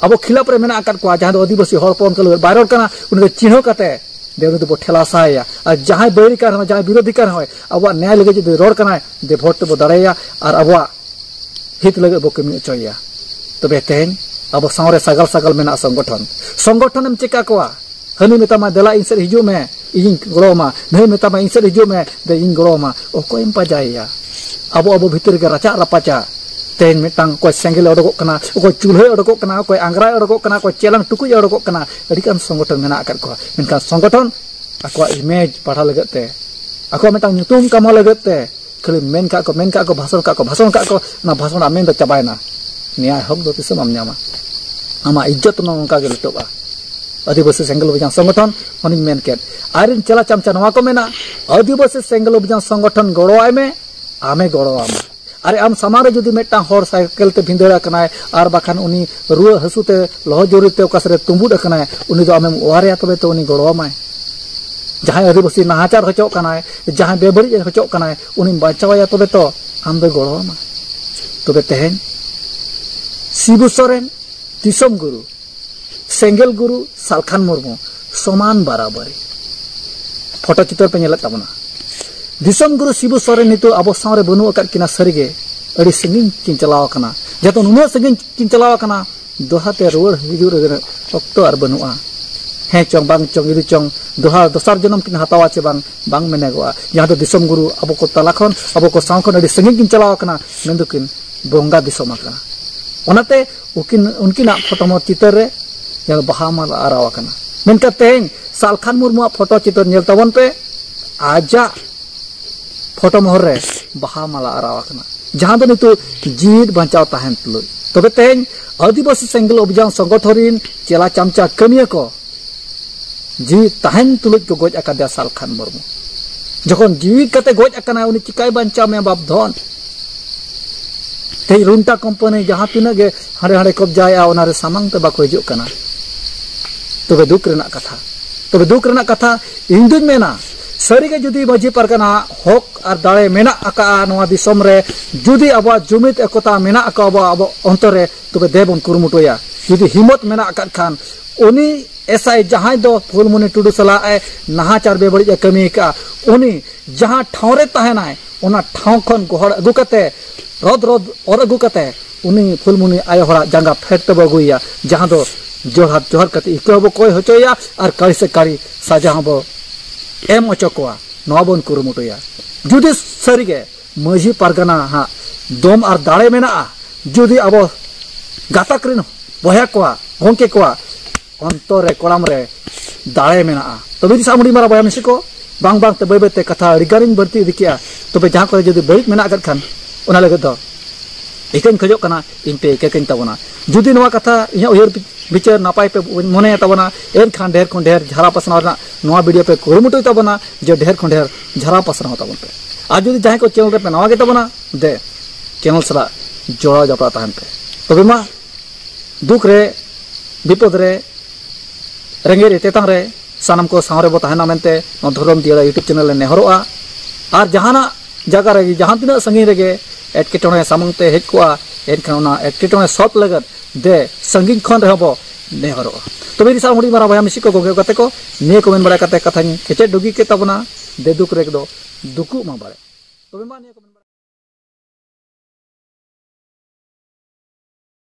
ᱟᱵᱚ ᱠᱷᱤᱞᱟᱯ ᱨᱮ ᱢᱮᱱᱟᱜ ᱟᱠᱟᱫ ᱠᱚᱣᱟ, ᱡᱟᱦᱟᱸ ᱫᱚ ᱟᱹᱫᱤᱵᱟᱹᱥᱤ ᱦᱚᱲ ᱦᱚᱯᱚᱱ ᱠᱚ ᱞᱟᱹᱜᱤᱫ ᱵᱟᱭ ᱨᱚᱲ ᱠᱟᱱᱟ, ᱩᱱᱤ ᱫᱚ ᱪᱤᱱᱦᱟᱹᱣ ᱠᱟᱛᱮ ᱫᱮ ᱩᱱᱤ ᱫᱚᱵᱚ ᱴᱷᱮᱞᱟᱣ ᱥᱟᱦᱟᱭᱟ᱾ ᱟᱨ ᱡᱟᱦᱟᱸᱭ ᱵᱟᱹᱭᱨᱤ ᱠᱟᱱ ᱨᱮᱦᱚᱸ, ᱡᱟᱦᱟᱸᱭ ᱵᱤᱨᱳᱫᱷᱤ ᱠᱟᱱ ᱨᱮᱦᱚᱸ, ᱟᱵᱚᱣᱟᱜ ᱱᱮᱭᱟᱭ ᱞᱟᱹᱜᱤᱫ ᱡᱩᱫᱤ ᱨᱚᱲ ᱠᱟᱱᱟᱭ, ᱫᱮ ᱵᱷᱳᱴ ᱛᱮᱵᱚ ᱫᱟᱲᱮᱭᱟᱭᱟ ᱟᱨ ᱟᱵᱚᱣᱟᱜ ᱦᱤᱛ ᱞᱟᱹᱜᱤᱫ ᱵᱚ ᱠᱟᱹᱢᱤ ᱦᱚᱪᱚᱭᱮᱭᱟ᱾ ᱛᱚᱵᱮ ᱛᱮᱦᱮᱧ ᱟᱵᱚ ᱥᱟᱶᱨᱮ ᱥᱟᱜᱟᱞ ᱥᱟᱜᱟᱞ ᱢᱮᱱᱟᱜᱼᱟ ᱥᱚᱝᱜᱚᱴᱷᱚᱱ᱾ ᱥᱚᱝᱜᱚᱴᱷᱚᱱ ᱮᱢ ᱪᱮᱠᱟ ᱠᱚᱣᱟ? ᱦᱟᱹᱱᱤ ᱢᱮᱛᱟᱢᱟ, "ᱫᱮᱞᱟ ᱤᱧ ᱥᱮᱫ ᱦᱤᱡᱩᱜ ᱢᱮ, ᱤᱧᱤᱧ ᱜᱚᱲᱚ ᱟᱢᱟ", ᱱᱟᱹᱭ ᱢᱮᱛᱟᱢᱟ, "ᱤᱧ ᱥᱮᱫ ᱦᱤᱡᱩᱜ ᱢᱮ, ᱫᱮ ᱤᱧ ᱜᱚᱲᱚ ᱟᱢᱟ"᱾ ᱚᱠᱚᱭᱮᱢ ᱯᱟᱸᱡᱟᱭᱮᱭᱟ? ᱟᱵᱚ ᱟᱵᱚ ᱵᱷᱤᱛᱤᱨ ᱨᱮᱜᱮ ᱨᱟᱪᱟᱜ ᱨᱟᱯᱟᱪᱟᱜ᱾ ᱛᱮᱦᱮᱧ ᱢᱤᱫᱴᱟᱝ ᱚᱠᱚᱭ ᱥᱮᱸᱜᱮᱞᱮ ᱚᱰᱚᱠᱚᱜ ᱠᱟᱱᱟ, ᱚᱠᱚᱭ ᱪᱩᱞᱦᱟᱹᱭ ᱚᱰᱚᱠᱚᱜ ᱠᱟᱱᱟ, ᱚᱠᱚᱭ ᱟᱝᱜᱽᱨᱟᱭ ᱚᱰᱚᱠᱚᱜ ᱠᱟᱱᱟ, ᱚᱠᱚᱭ ᱪᱮᱞᱟᱝ ᱴᱩᱠᱩᱡ ᱮ ᱚᱰᱚᱠᱚᱜ ᱠᱟᱱᱟ᱾ ᱟᱹᱰᱤᱜᱟᱱ ᱥᱚᱝᱜᱚᱴᱷᱚᱱ ᱢᱮᱱᱟᱜ ᱟᱠᱟᱫ ᱠᱚᱣᱟ, ᱢᱮᱱᱠᱷᱟᱱ ᱥᱚᱝᱜᱚᱴᱷᱚᱱ ᱟᱠᱚᱣᱟᱜ ᱤᱢᱮᱡᱽ ᱵᱟᱲᱦᱟᱣ ᱞᱟᱹᱜᱤᱫ ᱛᱮ, ᱟᱠᱚᱣᱟᱜ ᱢᱤᱫᱴᱟᱝ ᱧᱩᱛᱩᱢ ᱠᱟᱢᱟᱣ ᱞᱟᱹᱜᱤᱫ ᱛᱮ ᱠᱷᱟᱹᱞᱤ ᱢᱮᱱ ᱠᱟᱜ ᱠᱚ, ᱢᱮᱱ ᱠᱟᱜ ᱠᱚ, ᱵᱷᱟᱥᱚᱱ ᱠᱟᱜ ᱠᱚ, ᱵᱷᱟᱥᱚᱱ ᱠᱟᱜ ᱠᱚ, ᱚᱱᱟ ᱵᱷᱟᱥᱚᱱ ᱟᱢᱮᱱ ᱫᱚ ᱪᱟᱵᱟᱭᱮᱱᱟ᱾ ᱱᱮᱭᱟᱭ ᱦᱚᱠ ᱫᱚ ᱛᱤᱥ ᱦᱚᱸ ᱵᱟᱢ ᱧᱟᱢᱟ᱾ ᱟᱢᱟᱜ ᱤᱡᱽᱡᱚᱛ ᱱᱚᱜᱼᱚ ᱱᱚᱝᱠᱟ ᱜᱮ ᱞᱩᱴᱟᱹᱜᱼᱟ᱾ ᱟᱹᱫᱤᱵᱟᱹᱥᱤ ᱥᱮᱸᱜᱮᱞ ᱚᱵᱷᱤᱡᱟᱱ ᱥᱚᱝᱜᱚᱴᱷᱚᱱ, ᱚᱱᱮᱧ ᱢᱮᱱ ᱠᱮᱫ, ᱟᱡᱨᱮᱱ ᱪᱮᱞᱟ ᱪᱟᱢᱪᱟ ᱱᱚᱣᱟ ᱠᱚ ᱢᱮᱱᱟ, "ᱟᱹᱫᱤᱵᱟᱹᱥᱤ ᱥᱮᱸᱜᱮᱞ ᱚᱵᱷᱤᱡᱟᱱ ᱥᱚᱝᱜᱚᱴᱷᱚᱱ ᱜᱚᱲᱚᱣᱟᱭ ᱢᱮ, ᱟᱢᱮ ᱜᱚᱲᱚᱣᱟᱢᱟ᱾" ᱟᱨᱮ, ᱟᱢ ᱥᱟᱢᱟᱝ ᱨᱮ ᱡᱩᱫᱤ ᱢᱤᱫᱴᱟᱝ ᱦᱚᱲ ᱥᱟᱭᱠᱮᱞ ᱛᱮ ᱵᱷᱤᱸᱫᱟᱹᱲ ᱟᱠᱟᱱᱟᱭ ᱟᱨ ᱵᱟᱠᱷᱟᱱ ᱩᱱᱤ ᱨᱩᱣᱟᱹ ᱦᱟᱹᱥᱩ ᱛᱮ ᱞᱚᱦᱚᱫ ᱡᱟᱹᱨᱤ ᱛᱮ ᱚᱠᱟ ᱥᱮᱫ ᱨᱮ ᱛᱩᱸᱵᱩᱫ ᱟᱠᱟᱱᱟᱭ, ᱩᱱᱤ ᱫᱚ ᱟᱢᱮᱢ ᱚᱣᱟᱨᱮᱭᱟ, ᱛᱚᱵᱮ ᱛᱚ ᱩᱱᱤ ᱜᱚᱲᱚᱣᱟᱢᱟᱭ᱾ ᱡᱟᱦᱟᱸᱭ ᱟᱹᱫᱤᱵᱟᱹᱥᱤ ᱱᱟᱦᱟᱪᱟᱨ ᱦᱚᱪᱚᱜ ᱠᱟᱱᱟᱭ, ᱡᱟᱦᱟᱸᱭ ᱵᱮᱵᱟᱹᱲᱤᱡ ᱦᱚᱪᱚᱜ ᱠᱟᱱᱟᱭ, ᱩᱱᱤᱢ ᱵᱟᱧᱪᱟᱣᱮᱭᱟ, ᱛᱚᱵᱮ ᱛᱚ ᱟᱢ ᱫᱚᱭ ᱜᱚᱲᱚᱣᱟᱢᱟ᱾ ᱛᱚᱵᱮ ᱛᱮᱦᱮᱧ ᱥᱤᱵᱩ ᱥᱚᱨᱮᱱ, ᱫᱤᱥᱚᱢ ᱜᱩᱨᱩ, ᱥᱮᱸᱜᱮᱞ ᱜᱩᱨᱩ ᱥᱟᱞᱠᱷᱟᱱ ᱢᱩᱨᱢᱩ ᱥᱚᱢᱟᱱ ᱵᱟᱨᱟᱵᱟᱨᱤ᱾ ᱯᱷᱳᱴᱳ ᱪᱤᱛᱟᱹᱨ ᱯᱮ ᱧᱮᱞᱮᱫ ᱛᱟᱵᱚᱱᱟ᱾ ᱫᱤᱥᱚᱢ ᱜᱩᱨᱩ ᱥᱤᱵᱩ ᱥᱚᱨᱮᱱ ᱱᱤᱛᱚᱜ ᱟᱵᱚ ᱥᱟᱶᱨᱮ ᱵᱟᱹᱱᱩᱜ ᱟᱠᱟᱫ ᱠᱤᱱᱟ, ᱥᱟᱹᱨᱤᱜᱮ ᱟᱹᱰᱤ ᱥᱟᱺᱜᱤᱧ ᱠᱤᱱ ᱪᱟᱞᱟᱣ ᱟᱠᱟᱱᱟ᱾ ᱡᱚᱛᱚ ᱱᱩᱱᱟᱹᱜ ᱥᱟᱺᱜᱤᱧ ᱠᱤᱱ ᱪᱟᱞᱟᱣ ᱟᱠᱟᱱᱟ, ᱫᱚᱦᱲᱟ ᱛᱮ ᱨᱩᱣᱟᱹᱲ ᱦᱤᱡᱩᱜ ᱨᱮ ᱚᱠᱛᱚ ᱟᱨ ᱵᱟᱹᱱᱩᱜᱼᱟ᱾ ᱦᱮᱸ ᱪᱚᱝ ᱵᱟᱝ ᱪᱚᱝ, ᱤᱫᱤ ᱪᱚᱝ, ᱫᱚᱦᱲᱟ ᱫᱚᱥᱟᱨ ᱡᱚᱱᱚᱢ ᱠᱤᱱ ᱦᱟᱛᱟᱣᱟ ᱪᱮ ᱵᱟᱝ, ᱵᱟᱝ ᱢᱮᱱᱚᱜᱚᱜᱼᱟ᱾ ᱡᱟᱦᱟᱸ ᱫᱚ ᱫᱤᱥᱚᱢ ᱜᱩᱨᱩ ᱟᱵᱚ ᱠᱚ ᱛᱟᱞᱟ ᱠᱷᱚᱱ, ᱟᱵᱚ ᱠᱚ ᱥᱟᱶ ᱠᱷᱚᱱ ᱟᱹᱰᱤ ᱥᱟᱺᱜᱤᱧ ᱠᱤᱱ ᱪᱟᱞᱟᱣ ᱟᱠᱟᱱᱟ, ᱢᱮᱱ ᱫᱚᱠᱤᱱ ᱵᱚᱸᱜᱟ ᱫᱤᱥᱚᱢ ᱟᱠᱟᱱᱟ᱾ ᱚᱱᱟᱛᱮ ᱩᱱᱠᱤᱱ, ᱩᱱᱠᱤᱱᱟᱜ ᱯᱷᱳᱴᱳ ᱢᱚᱦᱚᱨ ᱪᱤᱛᱟᱹᱨ ᱨᱮ ᱡᱟᱦᱟᱸ ᱫᱚ ᱵᱟᱦᱟ ᱢᱟᱞᱟ ᱟᱨᱟᱣ ᱟᱠᱟᱱᱟ᱾ ᱢᱮᱱᱠᱷᱟᱱ ᱛᱮᱦᱮᱧ ᱥᱟᱞᱠᱷᱟᱱ ᱢᱩᱨᱢᱩᱣᱟᱜ ᱯᱷᱳᱴᱳ ᱪᱤᱛᱟᱹᱨ ᱧᱮᱞ ᱛᱟᱵᱚᱱ ᱯᱮ, ᱟᱡᱟᱜ ᱯᱷᱳᱴᱳ ᱢᱚᱦᱚᱨ ᱨᱮ ᱵᱟᱦᱟ ᱢᱟᱞᱟ ᱟᱨᱟᱣ ᱟᱠᱟᱱᱟ, ᱡᱟᱦᱟᱸ ᱫᱚ ᱱᱤᱛᱚᱜ ᱡᱤᱣᱤᱫ ᱵᱟᱧᱪᱟᱣ ᱛᱟᱦᱮᱱ ᱛᱩᱞᱩᱡ᱾ ᱛᱚᱵᱮ ᱛᱮᱦᱮᱧ ᱟᱹᱫᱤᱵᱟᱹᱥᱤ ᱥᱮᱸᱜᱮᱞ ᱚᱵᱷᱤᱡᱟᱱ ᱥᱚᱝᱜᱚᱴᱷᱚᱱ ᱨᱤᱱ ᱪᱮᱞᱟ ᱪᱟᱢᱪᱟ ᱠᱟᱹᱢᱤᱭᱟᱹ ᱠᱚ ᱡᱤᱣᱤ ᱛᱟᱦᱮᱱ ᱛᱩᱞᱩᱡ ᱠᱚ ᱜᱚᱡ ᱟᱠᱟᱫᱮᱭᱟ ᱥᱟᱞᱠᱷᱟᱱ ᱢᱩᱨᱢᱩ᱾ ᱡᱚᱠᱷᱚᱱ ᱡᱤᱣᱤ ᱠᱟᱛᱮ ᱜᱚᱡ ᱟᱠᱟᱱᱟᱭ, ᱩᱱᱤ ᱪᱤᱠᱟᱭ ᱵᱟᱧᱪᱟᱣ ᱢᱮᱭᱟ ᱵᱟᱯ ᱫᱷᱚᱱ? ᱛᱮᱦᱮᱧ ᱨᱩᱱᱴᱟ ᱠᱳᱢᱯᱟᱱᱤ ᱡᱟᱦᱟᱸ ᱛᱤᱱᱟᱹᱜ ᱜᱮ ᱦᱟᱸᱰᱮ ᱦᱟᱸᱰᱮ ᱠᱚᱵᱡᱟᱭᱮᱜᱼᱟ, ᱚᱱᱟ ᱨᱮ ᱥᱟᱢᱟᱝ ᱛᱮ ᱵᱟᱠᱚ ᱦᱤᱡᱩᱜ ᱠᱟᱱᱟ᱾ ᱛᱚᱵᱮ ᱫᱩᱠ ᱨᱮᱱᱟᱜ ᱠᱟᱛᱷᱟ, ᱛᱚᱵᱮ ᱫᱩᱠ ᱨᱮᱱᱟᱜ ᱠᱟᱛᱷᱟ, ᱤᱧ ᱫᱩᱧ ᱢᱮᱱᱟ, ᱥᱟᱹᱨᱤᱜᱮ ᱡᱩᱫᱤ ᱢᱟᱹᱡᱷᱤ ᱯᱟᱨᱜᱟᱱᱟ ᱦᱚᱠ ᱟᱨ ᱫᱟᱲᱮ ᱢᱮᱱᱟᱜ ᱟᱠᱟᱫᱼᱟ ᱱᱚᱣᱟ ᱫᱤᱥᱚᱢ ᱨᱮ, ᱡᱩᱫᱤ ᱟᱵᱚᱣᱟᱜ ᱡᱩᱢᱤᱫ ᱮᱠᱚᱛᱟ ᱢᱮᱱᱟᱜ ᱟᱠᱟᱫ ᱟᱵᱚᱣᱟᱜ, ᱟᱵᱚ ᱚᱱᱛᱚᱨ ᱨᱮ, ᱛᱚᱵᱮ ᱫᱮ ᱵᱚᱱ ᱠᱩᱨᱩᱢᱩᱴᱩᱭᱟ᱾ ᱡᱩᱫᱤ ᱦᱤᱢᱢᱚᱛ ᱢᱮᱱᱟᱜ ᱟᱠᱟᱫ ᱠᱷᱟᱱ, ᱩᱱᱤ ᱮᱥ ᱟᱭ ᱡᱟᱦᱟᱸᱭ ᱫᱚ ᱯᱷᱩᱞᱢᱩᱱᱤ ᱴᱩᱰᱩ ᱥᱟᱞᱟᱜ ᱮ ᱱᱟᱦᱟᱪᱟᱨ ᱵᱮᱵᱟᱹᱲᱤᱡ ᱮ ᱠᱟᱹᱢᱤ ᱟᱠᱟᱫᱼᱟ, ᱩᱱᱤ ᱡᱟᱦᱟᱸ ᱴᱷᱟᱶ ᱨᱮ ᱛᱟᱦᱮᱱᱟᱭ, ᱚᱱᱟ ᱴᱷᱟᱶ ᱠᱷᱚᱱ ᱜᱚᱦᱚᱲ ᱟᱹᱜᱩ ᱠᱟᱛᱮ, ᱨᱚᱫ ᱨᱚᱫ ᱚᱨ ᱟᱹᱜᱩ ᱠᱟᱛᱮ, ᱩᱱᱤ ᱯᱷᱩᱞᱢᱩᱱᱤ ᱟᱭᱳ ᱦᱚᱲᱟᱜ ᱡᱟᱸᱜᱟ ᱯᱷᱮᱰ ᱛᱮᱵᱚ ᱟᱹᱜᱩᱭᱮᱭᱟ, ᱡᱟᱦᱟᱸ ᱫᱚ ᱡᱚᱦᱟᱨ ᱡᱚᱦᱟᱨ ᱠᱟᱛᱮ ᱤᱠᱟᱹ ᱦᱚᱸᱵᱚ ᱠᱚᱭ ᱦᱚᱪᱚᱭᱮᱭᱟ ᱟᱨ ᱠᱟᱹᱲᱤ ᱥᱮ ᱠᱟᱹᱲᱤ ᱥᱟᱡᱟ ᱦᱚᱸᱵᱚ ᱮᱢ ᱦᱚᱪᱚ ᱠᱚᱣᱟ᱾ ᱱᱚᱣᱟ ᱵᱚᱱ ᱠᱩᱨᱩᱢᱩᱴᱩᱭᱟ᱾ ᱡᱩᱫᱤ ᱥᱟᱹᱨᱤᱜᱮ ᱢᱟᱹᱡᱷᱤ ᱯᱟᱨᱜᱟᱱᱟ ᱦᱟᱸᱜ ᱫᱚᱢ ᱟᱨ ᱫᱟᱲᱮ ᱢᱮᱱᱟᱜᱼᱟ, ᱡᱩᱫᱤ ᱟᱵᱚ ᱜᱟᱛᱟᱠ ᱨᱮᱱ ᱵᱚᱭᱦᱟ ᱠᱚᱣᱟᱜ, ᱜᱚᱢᱠᱮ ᱠᱚᱣᱟᱜ ᱚᱱᱛᱚᱨ ᱨᱮ, ᱠᱚᱲᱟᱢ ᱨᱮ ᱫᱟᱲᱮ ᱢᱮᱱᱟᱜᱼᱟ, ᱛᱚᱵᱮ ᱫᱤᱥᱟᱹ ᱟᱹᱰᱤ ᱢᱟᱨᱟᱝ ᱵᱚᱭᱦᱟ ᱢᱤᱥᱤ ᱠᱚ, ᱵᱟᱝ ᱵᱟᱝ ᱛᱮ ᱵᱟᱹᱭ ᱵᱟᱹᱭ ᱛᱮ ᱠᱟᱛᱷᱟ ᱟᱹᱰᱤ ᱜᱟᱱᱤᱧ ᱵᱟᱹᱲᱛᱤ ᱤᱫᱤ ᱠᱮᱜᱼᱟ᱾ ᱛᱚᱵᱮ ᱡᱟᱦᱟᱸ ᱠᱚᱨᱮ ᱡᱩᱫᱤ ᱵᱟᱹᱲᱤᱡ ᱢᱮᱱᱟᱜ ᱟᱠᱟᱫ ᱠᱷᱟᱱ, ᱚᱱᱟ ᱞᱟᱹᱜᱤᱫ ᱫᱚ ᱤᱠᱟᱹᱧ ᱠᱷᱚᱡᱚᱜ ᱠᱟᱱᱟ, ᱤᱧ ᱯᱮ ᱤᱠᱟᱹ ᱠᱟᱹᱧ ᱛᱟᱵᱚᱱᱟ᱾ ᱡᱩᱫᱤ ᱱᱚᱣᱟ ᱠᱟᱛᱷᱟ ᱤᱧᱟᱹᱜ ᱩᱭᱦᱟᱹᱨ ᱵᱤᱪᱟᱹᱨ ᱱᱟᱯᱟᱭ ᱯᱮ ᱢᱚᱱᱮᱭᱟ ᱛᱟᱵᱚᱱᱟ, ᱮᱱᱠᱷᱟᱱ ᱰᱷᱮᱨ ᱠᱷᱚᱱ ᱰᱷᱮᱨ ᱡᱷᱟᱨᱟ ᱯᱟᱥᱱᱟᱣ ᱨᱮᱱᱟᱜ ᱱᱚᱣᱟ ᱵᱷᱤᱰᱤᱭᱳ ᱯᱮ ᱠᱩᱨᱩᱢᱩᱴᱩᱭ ᱛᱟᱵᱚᱱᱟ, ᱡᱮ ᱰᱷᱮᱨ ᱠᱷᱚᱱ ᱰᱷᱮᱨ ᱡᱷᱟᱨᱟ ᱯᱟᱥᱱᱟᱣ ᱛᱟᱵᱚᱱ ᱯᱮ᱾ ᱟᱨ ᱡᱩᱫᱤ ᱡᱟᱦᱟᱸᱭ ᱠᱚ ᱪᱮᱱᱮᱞ ᱨᱮᱯᱮ ᱱᱟᱣᱟ ᱜᱮ ᱛᱟᱵᱚᱱᱟ, ᱫᱮ ᱪᱮᱱᱮᱞ ᱥᱟᱞᱟᱜ ᱡᱚᱲᱟᱣ ᱡᱚᱯᱲᱟᱣ ᱛᱟᱦᱮᱱ ᱯᱮ᱾ ᱛᱚᱵᱮ ᱢᱟ, ᱫᱩᱠ ᱨᱮ, ᱵᱤᱯᱚᱫ ᱨᱮ, ᱨᱮᱸᱜᱮᱡ ᱨᱮ, ᱛᱮᱛᱟᱝ ᱨᱮ, ᱥᱟᱱᱟᱢ ᱠᱚ ᱥᱟᱶ ᱨᱮᱵᱚ ᱛᱟᱦᱮᱱᱟ ᱢᱮᱱᱛᱮ ᱱᱚᱣᱟ ᱫᱷᱚᱨᱚᱢ ᱫᱤᱭᱟᱹᱲᱟ YouTube ᱪᱮᱱᱮᱞ ᱞᱮ ᱱᱮᱦᱚᱨᱚᱜᱼᱟ᱾ ᱟᱨ ᱡᱟᱦᱟᱱᱟᱜ ᱡᱟᱭᱜᱟ ᱨᱮᱜᱮ, ᱡᱟᱦᱟᱸ ᱛᱤᱱᱟᱹᱜ ᱥᱟᱺᱜᱤᱧ ᱨᱮᱜᱮ ᱮᱴᱠᱮᱴᱚᱬᱮ ᱥᱟᱢᱟᱝ ᱛᱮ ᱦᱮᱡ ᱠᱚᱜᱼᱟ, ᱮᱱᱠᱷᱟᱱ ᱚᱱᱟ ᱮᱴᱠᱮᱴᱚᱬᱮ ᱥᱚᱞᱵᱷ ᱞᱟᱹᱜᱤᱫ ᱫᱮ ᱥᱟᱺᱜᱤᱧ ᱠᱷᱚᱱ ᱨᱮᱦᱚᱸ ᱵᱚ ᱱᱮᱦᱚᱨᱚᱜᱼᱟ᱾ ᱛᱚᱵᱮ ᱫᱤᱥᱚᱢ ᱦᱩᱰᱤᱧ ᱢᱟᱨᱟᱝ ᱵᱚᱭᱦᱟ ᱢᱤᱥᱤ ᱠᱚ, ᱜᱚᱜᱚ ᱠᱟᱛᱮ ᱠᱚ, ᱱᱤᱭᱟᱹ ᱠᱚ ᱢᱮᱱ ᱵᱟᱲᱟ ᱠᱟᱛᱮ ᱠᱟᱛᱷᱟᱧ ᱠᱮᱪᱮᱫ ᱰᱩᱜᱤ ᱠᱮᱫ ᱛᱟᱵᱚᱱᱟ᱾ ᱫᱮ ᱫᱩᱠ ᱨᱮ ᱫᱚ ᱫᱩᱠᱩᱜ ᱢᱟ ᱵᱟᱲᱮ᱾ ᱛᱚᱵᱮ ᱢᱟ ᱱᱤᱭᱟᱹ ᱠᱚ